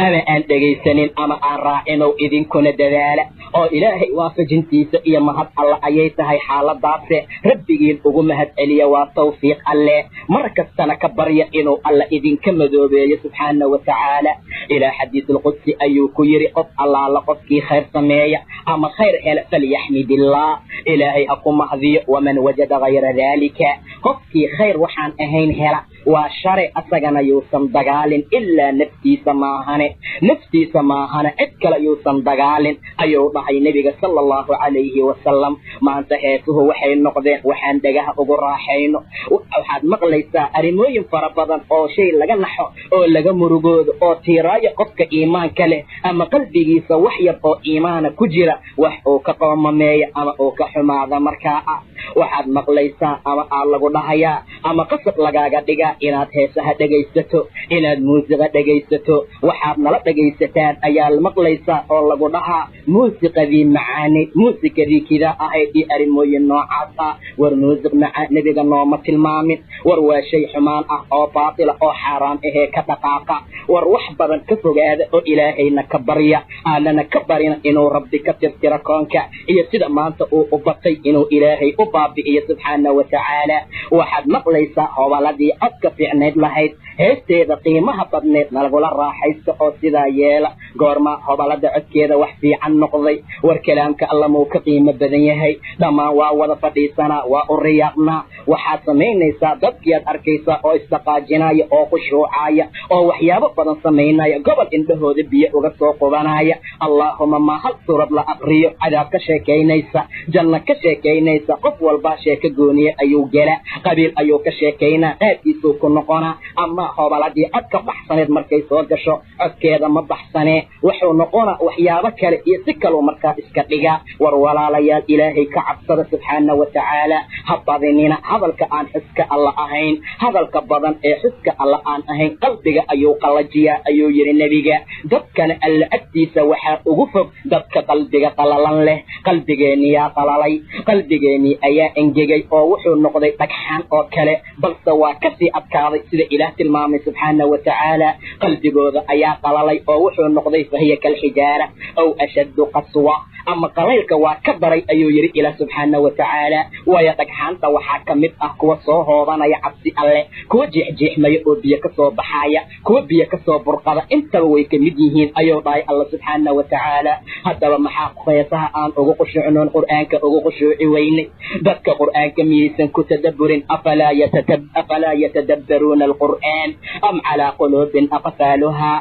Speaker 1: ama aan dhegaysanin ama aan raacinow, idinkuna dadaala oo Ilaahay waafajintiisa iyo mahad Alle ayay tahay xaaladaase. Rabbigiin ugu mahad celiya, waa tawfiiq Alle. Mar kastana ka barya inuu Alla idinka madoobeeyo subxaana wa tacaala. Ilaa xadiisulqudsi ayuu ku yidhi: qof allaala qofkii khayr sameeya ama khayr hela, falyaxmid illah, Ilaahay ha ku mahdiyo. Waman wajada hayra daalika, qofkii khayr waxaan ahayn hela, waa share, asagana yuusan dagaalin ilaa naftiisa maahane, naftiisa maahane, cid kale yuusan dagaalin, ayuu dhahay Nebiga sala allahu calayhi wasalam. Maanta heesuhu waxay noqdeen waxaan dhagaha ugu raaxayno. Waxaad maqlaysaa arrimooyin fara badan oo shay laga naxo oo laga murugoodo oo tiiraayo qofka iimaanka leh ama qalbigiisa wax yar oo iimaana ku jira, wax uu ka qoomameeya ama uu ka xumaada. Markaa ah waxaad maqlaysaa ama aa lagu dhahayaa ama qasab lagaaga dhigaa inaad heesaha dhegaysato, inaad muusiqa dhegaysato. Waxaad nala dhegaysataan ayaa maqlaysaa oo lagu dhahaa muusiqadii macaanayd, muusikadii kidaa ahayd iyo arrimooyin noocaas ah. War muusiq macaan Nebiga nooma tilmaamin. War waa shay xumaan ah oo baatila oo xaaraam ahee ka dhaqaaqa. War wax badan ka fogaada oo Ilaahayna ka barya, aanana ka barina inuu Rabbi ka tirtiro koonka iyo sida maanta uu u batay inuu Ilaahay u baabi'iyo subxaana wa tacaala. Waxaad maqlaysaa hobaladii codka fiicnayd lahayd, heesteeda qiimaha badneed nalagula raaxaysto oo sidaa yeela. Goormaa hobalada codkeeda wax fiican noqday? War kalaamka Alla muu ka qiimo badan yahay? Dhammaan waa wada fadhiisanaa, waa u riyaaqnaa. Waxaad samaynaysaa dadkiiaad arkaysaa oo isdhaqaajinaya oo khushuucaya oo waxyaabo badan samaynaya, gobol indhahooda biyo uga soo qubanaya. Allaahuma ma hal suurad la aqriyo, cadaab ka sheekaynaysa, janno ka sheekaynaysa, qof walbaa sheeko gooniye ayuu gelaa, qabiil ayuu ka sheekaynaa, qaadkiisuu ku noqonaa. Ama hobaladii cod ka baxsaneed markay soo gasho, codkeeda ma baxsanee, wuxuu noqonaa waxyaabo kale iyo si kaluu markaa iska dhigaa. War walaalayaal, Ilaahay ka cabsada subxaana wa tacaala. Ha badinina hadalka aan xuska Alla ahayn. Hadalka badan ee xuska Alla aan ahayn qalbiga ayuu qallajiyaa, ayuu yidhi Nebiga. Dadkana Alla agtiisa waxaa ugu fog dadka qalbiga qalalan leh. Qalbigeenniyaa qalalay, qalbigeennii ayaa engegay oo wuxuu noqday dhagxaan oo kale, balse waa kasii adkaaday sida Ilaah tilmaamay subxaana wa tacaala. Qalbigooda ayaa qalalay oo wuxuu noqday fahiya kalxijaara aw ashaddu qaswa, ama qalaylka waa ka daray, ayuu yidhi Ilaah subxaana wa tacaala. Waayo dhagxaanta waxaa ka mid ah kuwa soo hoobanaya cabsi Alle, kuwa jeexjeexmaya oo biyo ka soo baxaaya, kuwa biyo ka soo burqada, intaba way ka mid yihiin, ayuu dhahay Alla subxaana wa tacaala. Haddaba maxaa heesaha aan ugu qushuucnoon Qur'aanka ugu qushuuci weynay? Dadka Qur'aanka miyaysan ku tadabburin? Afalaa yatadabbaruuna alqur'aan am calaa quluubin aqfaaluhaa?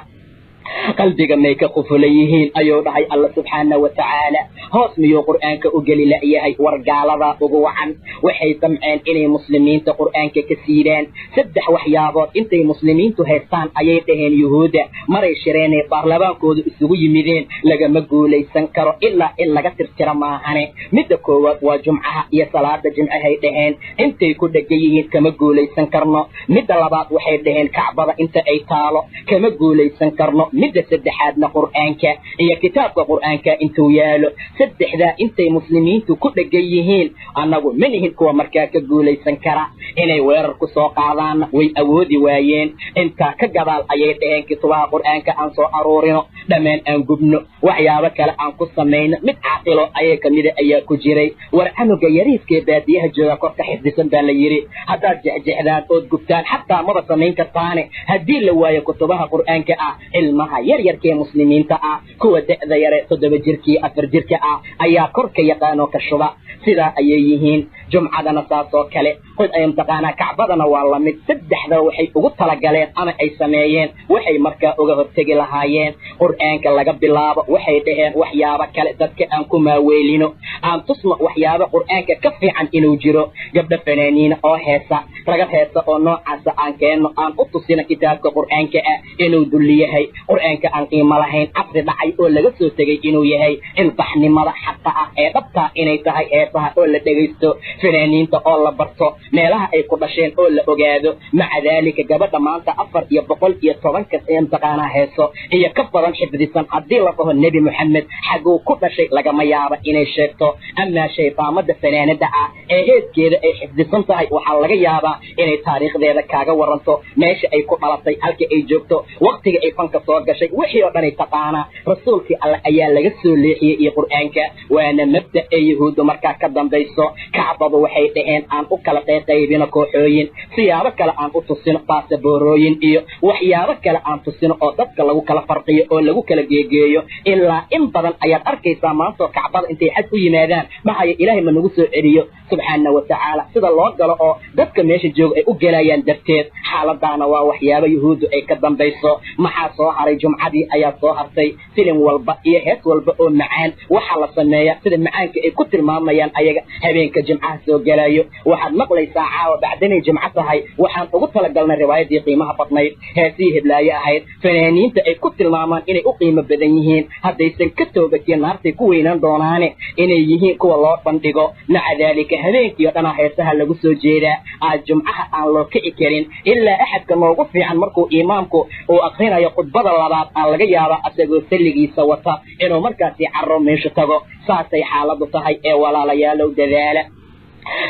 Speaker 1: Qalbiga may ka qufulan yihiin, ayuu dhahay Alla subxaana wa tacaala. Hoos miyuu Qur'aanka u geli la'yahay? War gaaladaa ugu wacan. Waxay damceen inay muslimiinta Qur'aanka ka siidaan. Saddex waxyaabood intay muslimiintu haystaan ayay dhaheen Yuhuudda maray shireenay baarlamaankooda isugu yimideen: lagama guulaysan karo ilaa in laga tirtira maahane. Midda koowaad waa jumcaha iyo salaada jimcahay dhaheen, intay ku dhegan yihiin kama guulaysan karno. Midda labaad waxay dhaheen Kacbada inta ay taalo kama guulaysan karno. Midda saddexaadna Qur'aanka iyo kitaabka Qur'aanka intuu yaalo. Saddexdaa intay muslimiintu ku dhegan yihiin annagu ma nihin kuwa markaa ka guulaysan kara. Inay weerar ku soo qaadaanna way awoodi waayeen. Intaa ka gadaal ayay dhaheen kitubaha Qur'aanka aan soo aruurino, dhammaan aan gubno, waxyaabo kale aan ku samayno. Mid caaqilo ayay kamida ayaa ku jiray. War canuga yariiskee baadiyaha jooga korka xifdisan baa la yidhi, haddaad jexjexdaan ood gubtaan xataa maba samayn kartaane. Haddii la waayo kutubaha Qur'aanka ah, ilmaha yar yarkee muslimiinta ah, kuwa da'da yare 7 jirkii 4 jirka ah ayaa korka yaqaanoo ka shuba. Sidaa ayay yihiin. Jumcadana saasoo kale, qod ay mtaqaanaa, Kacbadana waa lamid. Saddexdaba waxay ugu talagaleen ama ay sameeyeen waxay markaa uga hortegi lahaayeen Qur'aanka laga bilaabo. Waxay dhaheen waxyaabo kale dadka aan ku maaweelino, aan tusno waxyaabo Qur'aanka ka fiican inuu jiro. Gabdho fanaaniina oo heesa, raga heesa oo noocaasa aan keenno, aan u tusino kitaabka Qur'aanka ah inuu dulli yahay, Qur'aanka aan qiimo lahayn, casri dhacay oo laga soo tegay inuu yahay, ilbaxnimada xaqa ah ee dhabtaa inay tahay heesaha oo la dhegaysto, fanaaniinta oo la barto. Meelaha ay ku dhasheen oo la ogaado. Maca daalika, gabadha maanta 410 ee mataqaanaa heeso iyo ka badan xifdisan, haddii la dhaho Nebi Moxamed xaguu ku dhashay, lagama yaaba inay sheegto. Amaa shaydaamada fanaanada ah ee heeskeeda ay xifdisan tahay, waxaa laga yaabaa inay taariikhdeeda kaaga waranto, meesha ay ku dhalatay, halka ay joogto, waqtiga ay fanka soo gashay, wixii oo dhan ay taqaanaa. Rasuulkii Alle ayaa laga soo leexiyey iyo Qur'aanka, waana mabda ee Yahuuddu markaa ka dambayso. Kacbadu waxay dhaheen aan u kala qayqaybino kooxooyin, siyaabo kale aan u tusino, baasaboorooyin iyo waxyaabo kale aan tusino oo dadka lagu kala farqiyo oo lagu kala geegeeyo. Ilaa in badan ayaad arkaysaa maantoo Kacbada intay xaj u yimaadaan dhahaya, Ilaahay ma nagu soo celiyo subxaana wa tacaala, sida loo galo oo dadka meesha jooga ay u gelayaan darteed. Xaaladaana waa waxyaabo Yahuuddu ay ka dambayso. Maxaa soo haray? Jumcadii ayaa soo hartay. Filim walba iyo hees walba oo macaan waxaa la sameeyaa sida macaanka ay ku tilmaamayaan ayaga habeenka Jimcaha soo gelayo. Waxaad maqlaysaa, caawa bacdanay Jimco tahay, waxaan ugu talagalnay riwaayadii qiimaha badnayd, heesihii heblaaye ahayd, fanaaniinta ay ku tilmaamaan inay u qiimo badan yihiin, haddaysan ka toobadkeen naartay ku weynaan doonaane, inay yihiin kuwa loo bandhigo. Maca daalika, habeenkii o dhanaa heesaha lagu soo jeedaa aad Jumcaha aan loo kici karin, ilaa axadka noogu fiican markuu imaamku uu akrinayo khudbada labaad aan laga yaaba asagoo salligiisa wata inuu markaasi caro meeshu tago. Saasay xaaladu tahay ee walaalayaalow, dadaala,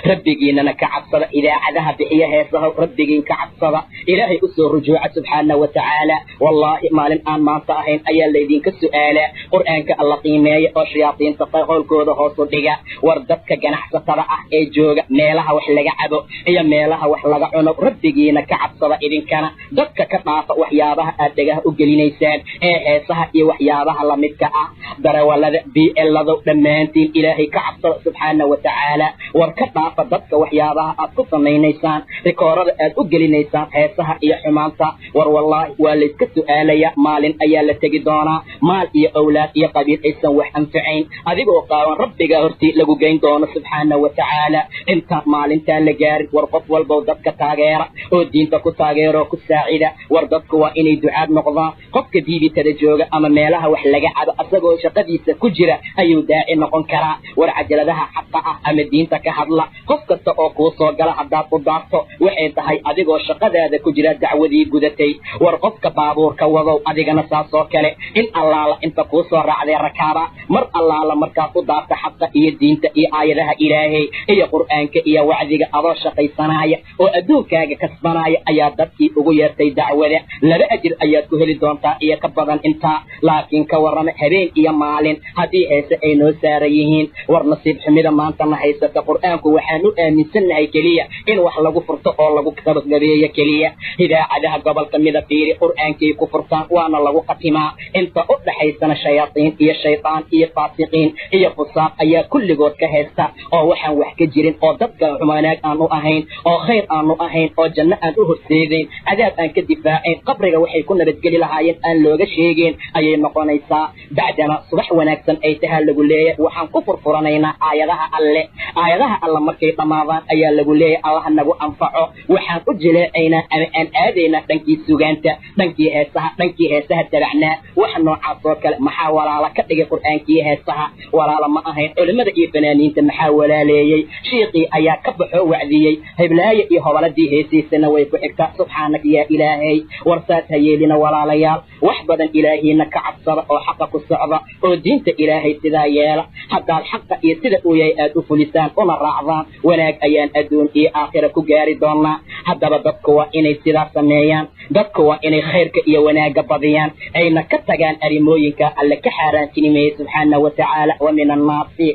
Speaker 1: Rabbigiinana ka cabsada. Idaacadaha bixiya heesaha, Rabbigiin ka cabsada, Ilaahay usoo rujuuca subxaana wa tacaala. Wallaahi, maalin aan maanta ahayn ayaa laydinka su'aalaa. Qur'aanka Alla qiimeeya oo shayaadiinta qowlkooda hoosu dhiga. War dadka ganacsatada ah ee jooga meelaha wax laga cabo iyo meelaha wax laga cuno, Rabbigiina ka cabsada, idinkana dadka ka dhaafa waxyaabaha aad dhegaha u gelinaysaan ee heesaha iyo waxyaabaha lamidka ah. Darawalada BL-ladow, dhammaantiin Ilaahay ka cabsada subxaana wa tacaala. War ka dhaafa dadka waxyaabaha aad ku samaynaysaan, rikoorada aad u gelinaysaan heesaha iyo xumaanta. War wallaahi, waa layska su'aalaya. Maalin ayaa la tegi doonaa maal iyo awlaad iyo qabiil aysan wax anfacayn, adigoo qaawan Rabbigaa hortii lagu geyn doono subxaana wa tacaala. Intaan maalintaan la gaarin, war qof walbow dadka taageera oo diinta ku taageero, ku saacida. War dadku waa inay ducaad noqdaan. Qofka diibitada jooga ama meelaha wax laga cabo asagoo shaqadiisa ku jira ayuu daaci noqon karaa. War cajaladaha xaqa ah ama diinta ka hadla, qof kasta oo kuu soo gala haddaad u daarto, waxay tahay adigoo shaqadaada ku jira dacwadii gudatay. War qofka baabuurka wadow, adigana saas oo kale, in allaala inta kuu soo raacday rakaaba, mar allaala markaad u daarta xaqa iyo diinta iyo aayadaha Ilaahay iyo Qur'aanka iyo wacdiga, adoo shaqaysanaya oo adduunkaaga kasbanaya ayaa dadkii ugu yeertay dacwada. Laba ajir ayaad ku heli doontaa iyo ka badan intaa. Laakiin ka warrama habeen iyo maalin haddii heese ay noo saaran yihiin? War nasiib xumida maantana haysata, Qur'aanku waxaan u aaminsannahay keliya in wax lagu furto oo lagu gabagabeeyo keliya. Idaacadaha gobolka mida fiiri, Qur'aankay ku furtaan waana lagu khatimaa. Inta u dhaxaysana shayaadiin iyo shaydaan iyo faasiqiin iyo fusaaq ayaa kulligood ka haysta, oo waxaan wax ka jirin oo dadka wanaag aan u ahayn oo khayr aanu ahayn oo janno aan u horseedayn, cadaab aan ka difaacayn, qabriga waxay ku nabadgeli lahaayeen aan looga sheegeen ayay noqonaysaa. Bacdana subax wanaagsan ay tahaa lagu leeyahay, waxaan ku furfuranaynaa aayadaha Alle. Aayadaha Alle markay dhammaadaan ayaa lagu leeyahay, Allaha nagu anfaco, waxaan u jileecaynaa ama aan aadaynaa dhankii sugaanta, dhankii heesaha, dhankii heesaha tabacnaa, waxa noocaas oo kale. Maxaa walaala ka dhigay Qur'aankii heesaha? Walaala ma ahayn. Culimmada iyo fanaaniinta maxaa walaaleeyey? Shiiqii ayaa ka baxoo wacdiyey, heblaaye iyo hobaladii heesiisana way ku xigtaa. Subxaanaka yaa Ilaahay! War saas ha yeelina, walaalayaal. Wax badan Ilaahiina ka cabsada oo xaqa ku socda oo diinta Ilaahay sidaa yeela. Haddaad xaqa iyo sida uu yahay aad u fulisaan una raacdaan, wanaag ayaan adduun iyo aakhira ku gaari doonaa. Haddaba dadku waa inay sidaa sameeyaan. Dadku waa inay khayrka iyo wanaagga badiyaan, ayna ka tagaan arrimooyinka Alle ka xaaraantinimeeyey subxaana wa tacaala. Wa min annaasi,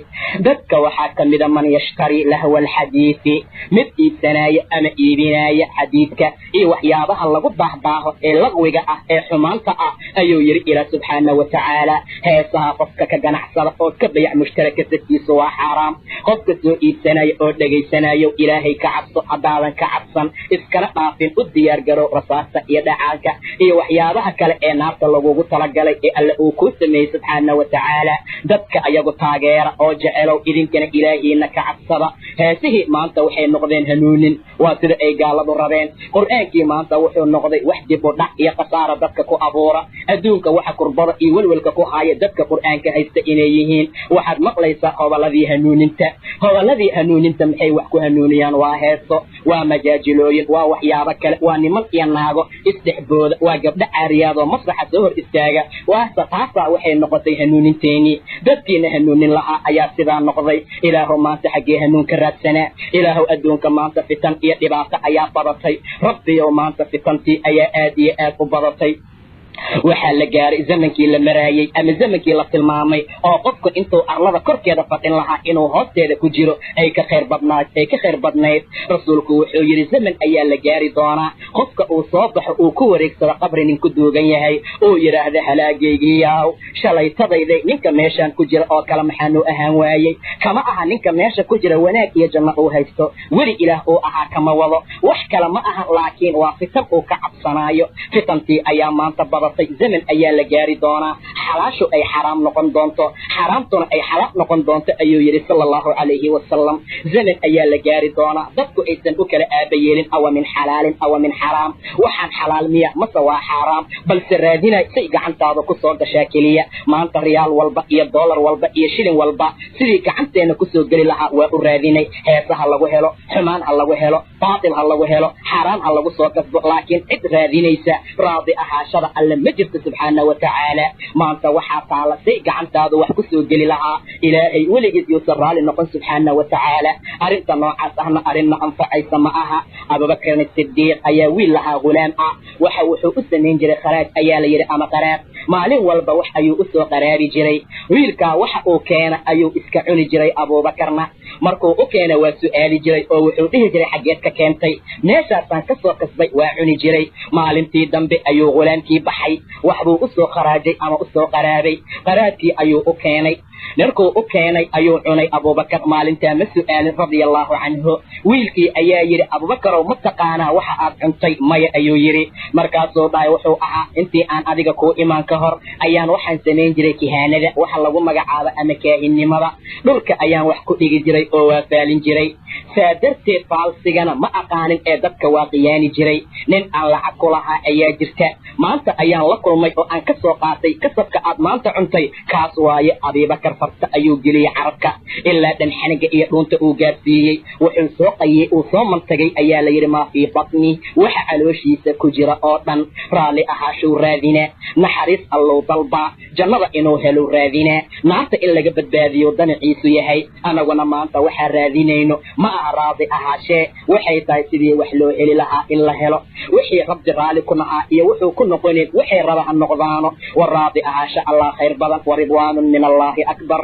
Speaker 1: dadka waxaa ka mida, man yashtari lahwa alxadiidi, mid iibsanaaya ama iibinaaya xadiidka iyo waxyaabaha lagu daahdaaho ee laqwiga ah ee xumaanta ah, ayuu yidhi Ilaah subxaana wa tacaala. Heesaha qofka ka ganacsada oo ka bayac mushtaraka, sadkiisu waa xaaraam. Qofka soo iibsanaya oo dhegaysanayo, Ilaahay ka cabso. Haddaadan ka cabsan iskana dhaafin, u diyaar garow rasaasta iyo dhacaanka iyo waxyaabaha kale ee naarta lagugu talagalay ee Alle uu kuu sameeyey subxaana wa tacaala. Dadka ayagu taageera oo jecelow, idinkana Ilaahiina ka cabsada. Heesihii maanta waxay noqdeen hanuunin, waa sida ay gaaladu rabeen. Qur'aankii maanta wuxuu noqday wax dib u dhac iyo khasaara dadka ku abuura. Adduunka waxa kurbada iyo welwelka ku haya dadka Qur'aanka haysta inay yihiin. Waxaad maqlaysaa hoballadii hanuuninta, hoballadii hanuuninta. Hanuuninta maxay wax ku hanuuniyaan? Waa heeso, waa majaajilooyin, waa waxyaabo kale, waa niman iyo naago isdhexbooda, waa gabdho caariyaad oo masraxa soo hor istaaga. Waase taasaa waxay noqotay hanuuninteenii. Dadkiina hanuunin lahaa ayaa sidaa noqday. Ilaahow maanta xaggee hanuun ka raadsanaa? Ilaahow adduunka maanta fitan iyo dhibaato ayaa badatay. Rabbiyow maanta fitantii ayaa aad iyo aad u badatay. Waxaa la gaaray zamankii la maraayay ama zamankii la tilmaamay oo qofku intuu arlada korkeeda fadhin lahaa inuu hoosteeda ku jiro ay ka khayr badnayd, ay ka khayr badnayd. Rasuulku wuxuu yidhi zaman ayaa la gaari doonaa qofka uu soo baxo uu ku wareegsado qabri nin ku duugan yahay, uu yidhaahdo halaagaygiiyaw, shalaytadayday ninka meeshaan ku jira oo kale maxaanu ahaan waayey? Kama aha ninka meesha ku jira wanaag iyo janno uu haysto, weli ilaah uu ahaa kama wado, wax kale ma aha, laakiin waa fitan uu ka cabsanaayo. Fitantii ayaa maanta badatay. Zaman ayaa la gaari doonaa xalaashu ay xaraam noqon doonto, xaraamtuna ay xalaal noqon doonto, ayuu yidhi sala allahu calayhi wasalam. Zaman ayaa la gaari doonaa dadku aysan u kala aaba yeelin awa min xalaalin awa min xaraam, waxaan xalaal miya mase waa xaaraam, balse raadinay say gacantaada ku soo gashaa keliya. Maanta riyaal walba iyo doolar walba iyo shilin walba sidii gacanteena kusoo geli lahaa waa u raadinay. Heesa ha lagu helo, xumaan ha lagu helo, baatil ha lagu helo, xaaraan ha lagu soo kasbo, laakiin cid raadinaysa raadi ahaashada Alle ma jirto subxaana wa tacaala. Maanta waxaa taala say gacantaadu wax kusoo geli lahaa. Ilaahay weligiis yuusan raali noqon subxaana wa tacaala. Arrinta noocaas ahna arrinna anfacaysa ma aha. Abubakrin Sidiiq ayaa wiil lahaa ghulaam ah. Waxa wuxuu u samayn jiray kharaaj ayaa la yidhi ama qaraab. Maalin walba wax ayuu usoo qaraabi jiray. Wiilkaa waxa uu keena ayuu iska cuni jiray. Abuubakarna markuu u keena waa su'aali jiray oo wuxuu dhihi jiray xaggeed ka keentay? Meeshaasaan kasoo kasbay, waa cuni jiray. Maalintii dambe ayuu ghulaamkii baxay, waxbuu usoo kharaajay ama usoo qaraabay. Qaraabkii ayuu u keenay. Markuu u keenay ayuu cunay. Abubakar maalintaa ma su'aalin radia allahu canhu. Wiilkii ayaa yidhi, Abubakarow, ma taqaanaa waxa aad cuntay? Maya, ayuu yidhi. Markaasuu dhahay, wuxuu ahaa intii aan adiga kuu imaan ka hor ayaan waxaan samayn jiray kihaanada waxa lagu magacaabo ama kaahinnimada. Dhulka ayaan wax ku dhigi jiray oo waa faalin jiray, saa darteed faalsigana ma aqaanin ee dadka waa qiyaani jiray. Nin aan lacag ku lahaa ayaa jirta, maanta ayaan la kulmay oo aan ka soo qaatay. Kasabka aad maanta cuntay kaas waaye. Abiibakar farta ayuu geliyey carabka ilaa dhanxaniga iyo dhuunta uu gaarsiiyey. Wuxuu soo qayey, uu soo mantagay ayaa la yidhi maa fii batni, waxa calooshiisa ku jira oo dhan. Raalli ahaashuu raadinaa, naxariis Allow dalbaa, jannada inuu helo raadinaa, naarta in laga badbaadiyo danaciisu yahay. Anaguna maanta waxaa raadinayno ma aha raadi ahaashee, waxay tahay sidii wax loo heli lahaa in la helo, wixii Rabbi raali ku nahaa iyo wuxuu ku noqonin waxay raba ha noqdaano. Wa raadi ahaasha Allah khayr badan, wa ridwaanun min Allahi akbar.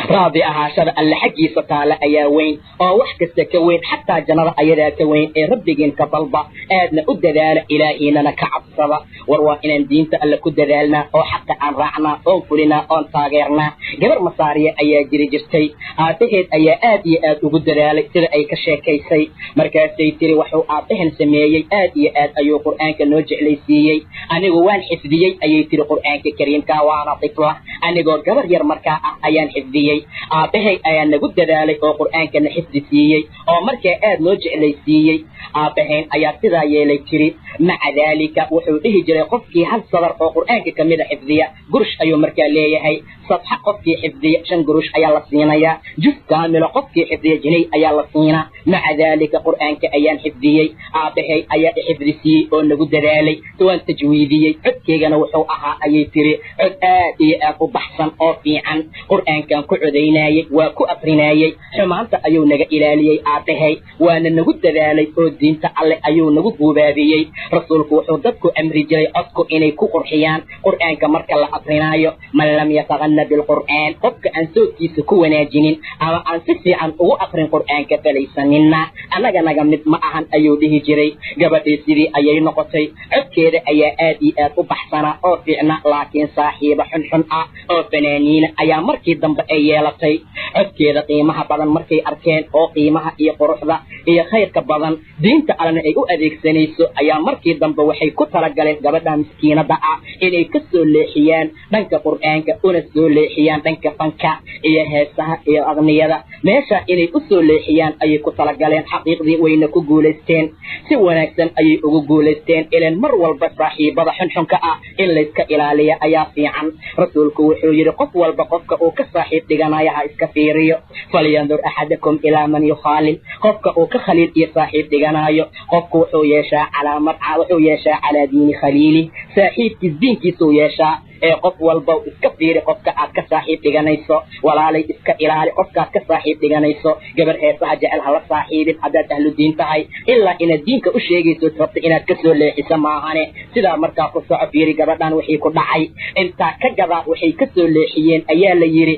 Speaker 1: Raadi ahaashada Alle xaggiisa taale ayaa weyn oo wax kasta ka weyn, xataa jannada ayadaa ka weyn. Ee Rabbigiin ka dalba, aadna u dadaala, Ilaahiinana ka cabsada. War waa inaan diinta Alle ku dadaalnaa oo xaqa aan raacnaa oon fulinaa oon taageernaa. Gabar Masaariya ayaa jiri jirtay. Aabbaheed ayaa aad iyo aad ugu dadaalay sida ay ka sheekaysay. Markaasay tiri, wuxuu aabbahan sameeyey aad iyo aad ayuu Qur'aanka noo jeclaysiiyey. Anigu waan xifdiyey, ayay tiri, Qur'aanka Kariimka, waana tifla, anigoo gabar yar markaa ah ayaan xifdiyey. Aabbahay ayaa nagu dadaalay oo Qur'aankana xifdi siiyey oo markaa aad noo jeclaysiiyey. Aabbahayn ayaa sidaa yeelay, tiri. Maca daalika wuxuu dhihi jiray qofkii hal sadar oo Qur'aanka kamida xifdiya gurush ayuu markaa leeyahay, safxa qofkii xifdiya 5 gurush ayaa la siinayaa, juz kaamilo qofkii xifdiya jinay ayaa la siinaa. Maca daalika Qur'aanka ayaan xifdiyey, aabbahay ayaa xifdi siiyey oo nagu dadaalay, waan tajwiidiyey. Codkeygana wuxuu ahaa, ayay tiri, cod aad iyo aad u baxsan oo fiican. Qur'aankan ku codaynayey, waa ku akrinayey. Xumaanta ayuu naga ilaaliyey aabbahay, waana nagu dadaalay oo diinta Alle ayuu nagu guubaabiyey. Rasuulku wuxuu dadku amri jiray codku inay ku qurxiyaan Qur'aanka marka la akrinaayo. Man lam yataqanna bilqur'aan, qofka aan soodkiisa ku wanaajinin ama aan si fiican ugu akrin Qur'aanka, falaysa minna, annaga naga mid ma ahan, ayuu dhihi jiray. Gabadhii sidii ayay noqotay, codkeeda ayaa aad iyo aad u baxsanaa oo fiicna, laakiin saaxiiba xunxun ah oo fanaaniina ayaa markii dambe ay yeelatay. Codkeeda qiimaha badan markay arkeen oo qiimaha iyo quruxda iyo khayrka badan diinta Allena ay u adeegsanayso, ayaa markii dambe waxay ku talagaleen gabadha miskiinada ah inay ka soo leexiyaan dhanka Qur'aanka una soo soo leexiyaan dhanka fanka iyo heesaha iyo aqniyada. Meesha inay u soo leexiyaan ayay ku talagaleen, xaqiiqdii wayna ku guulaysteen, si wanaagsan ayay ugu guulaysteen. Ileen mar walba saaxiibada xunxunka ah in layska ilaaliya ayaa fiican. Rasuulku wuxuu yidhi qof walba qofka uu ka saaxiib dhiganayo ha iska fiiriyo. Falyandur axadakum ilaa man yukhaalil, qofka uu ka khaliil iyo saaxiib dhiganayo. Qofku wuxuu yeeshaa calaamad, wuxuu yeeshaa calaa diini khaliili, saaxiibkiis diinkiisuu yeeshaa. Ee qof walba iska fiiri qofka aad ka saaxiib dhiganayso. Walaalay, iska ilaali qofkaad ka saaxiib dhiganayso. Gabar heesaha jecel hala saaxiibin haddaad ahlu diin tahay, ilaa inaad diinka u sheegayso rabta inaad kasoo leexiso maahane. Sidaa markaa ku soco. Fiiri gabadhan wixii ku dhacay intaa ka gadaa, waxay kasoo leexiyeen ayaa la yidhi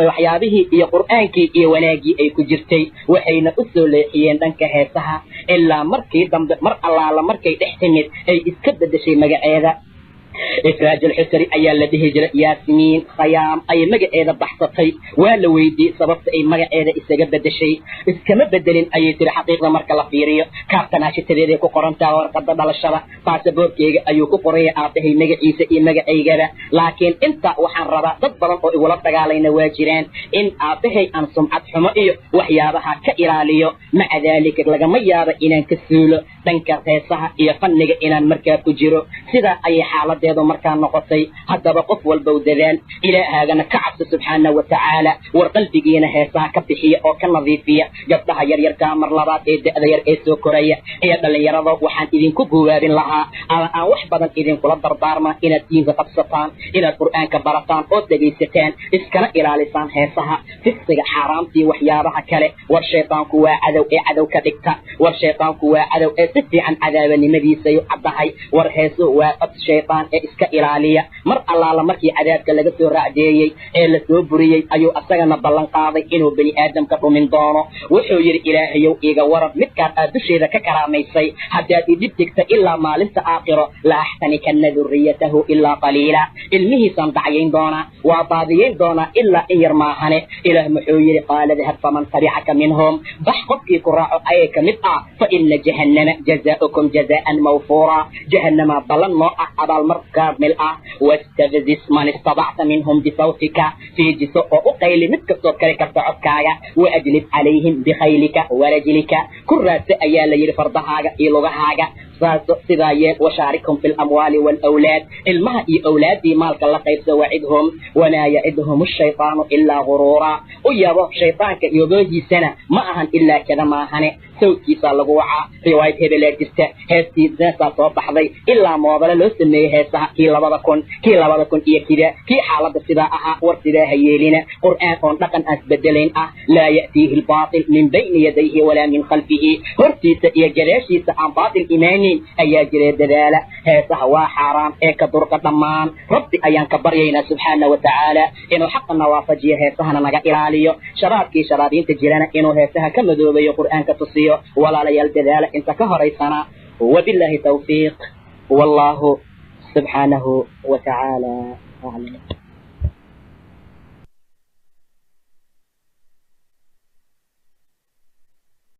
Speaker 1: waxyaabihii iyo qur'aankii iyo wanaaggii ay ku jirtay, waxayna u soo leexiyeen dhanka heesaha. Ilaa markii dambe mar allaala markay dhex timid ay iska bedeshay magaceeda. Ifraaj Alxusri ayaa la dhihi jiray, Yaasmiin Khayaam ayay magaceeda baxsatay. Waa la weydiiyey sababta ay magaceeda isaga bedeshay. Iskama bedelin ayay tiri. Xaqiiqda marka la fiiriyo, kaartanaashitadeeday ku qorantaha, warqada dhalashada, baasaboorkeyga ayuu ku qoraya aabahay magaciisa iyo magacaygaba. Laakiin inta waxaan rabaa, dad badan oo igula dagaalayna waa jiraan, in aabahay aan sumcad xumo iyo waxyaabaha ka ilaaliyo. Maca daalika lagama yaabo inaan ka suulo dhanka heesaha iyo fanniga inaan markaa ku jiro. Sidaa ayay xaaladeedu markaa noqotay. Haddaba qof walbow dadaal, Ilaahaagana ka cabso subxaana wa tacaala. War qalbigiina heesaha ka bixiya oo ka nadiifiya. Gabdhaha yaryarkaa mar labaad ee da'da yar ee soo koraya iyo dhallinyarada, waxaan idinku guwaabin lahaa ama aan wax badan idinkula dardaarmaa inaad diinka qabsataan, inaad qur'aanka barataan oo dhegaysataan, iskana ilaalisaan heesaha, fisqiga, xaaraamtii, waxyaabaha kale. War shaytaanku waa cadow ee cadow ka dhigta. War shaytaanku waa cadow ee si fiican cadaabanimadiisay u caddahay. War heesuhu waa cod shaytaan ee iska ilaaliya. Mar allaala markii cadaabka laga soo raacdeeyey ee lasoo buriyey ayuu asagana ballan qaaday inuu bani aadamka dhumin doono. Wuxuu yidhi: Ilaahayow, iiga waran midkaan aad dusheeda ka karaamaysay, haddaad idhib dhigta ilaa maalinta aakhiro, la axtanikanna duriyatahu ilaa qaliila, ilmihiisaan dacyayn doonaa, waa baadiyayn doonaa ilaa in yar maahane. Ilaah muxuu yidhi? Qaala dahab faman tabicaka minhum, bax qofkii ku raaco ayay ka mid ah, fa ina jahannama jazaa'ukum jazaa'an mawfuura, jahannama ballan noo ah abaalmar kaamil ah. Wastafzis man istatacta minhum bisawtika, fiijiso oo u qayli mid kastood kari karta codkaaga. Waajlib calayhim bikhaylika warajlika, ku raadsa ayaa la yidhi fardahaaga iyo lugahaaga. Saaso sidaa yeel. Washaarikhum fi lamwaali waalawlaad, ilmaha iyo awlaaddii maalka la qaybso. Wacidhum, wamaa yacidhum ashaytaanu ilaa guruuraa, u yabo shaytaanka yoboohiisana ma ahan ilaa kada maahane. Sawdkiisaa lagu wacaa, riwaayad hebelaa jirta, heestii heesaa soo baxday, ilaa moodale loo sameeyey heesaha, kii 2000, kii 2000 iyo kida, kii xaaladda sidaa ahaa. War sidaa ha yeelina. Qur'aan oon dhaqan aan isbedelayn ah, laa ya'tiihi albaatil min bayni yadayhi walaa min khalfihi, hortiisa iyo gadaashiisa aan baatil imaanin ayaa jiree dadaala. Heesaha waa xaaraam ee ka durqa dhammaan. Rabbi ayaan ka baryaynaa subxaana wa tacaala inuu xaqana waafajiyo, heesahana naga ilaaliyo, shabaabkii shabaabiinta jirana inuu heesaha ka madoobayo, qur'aanka tusiyo. Walaalayaal, dadaala inta ka horaysana. Wabillahi tawfiiq, wallahu subxaanahu wa tacaala aclam.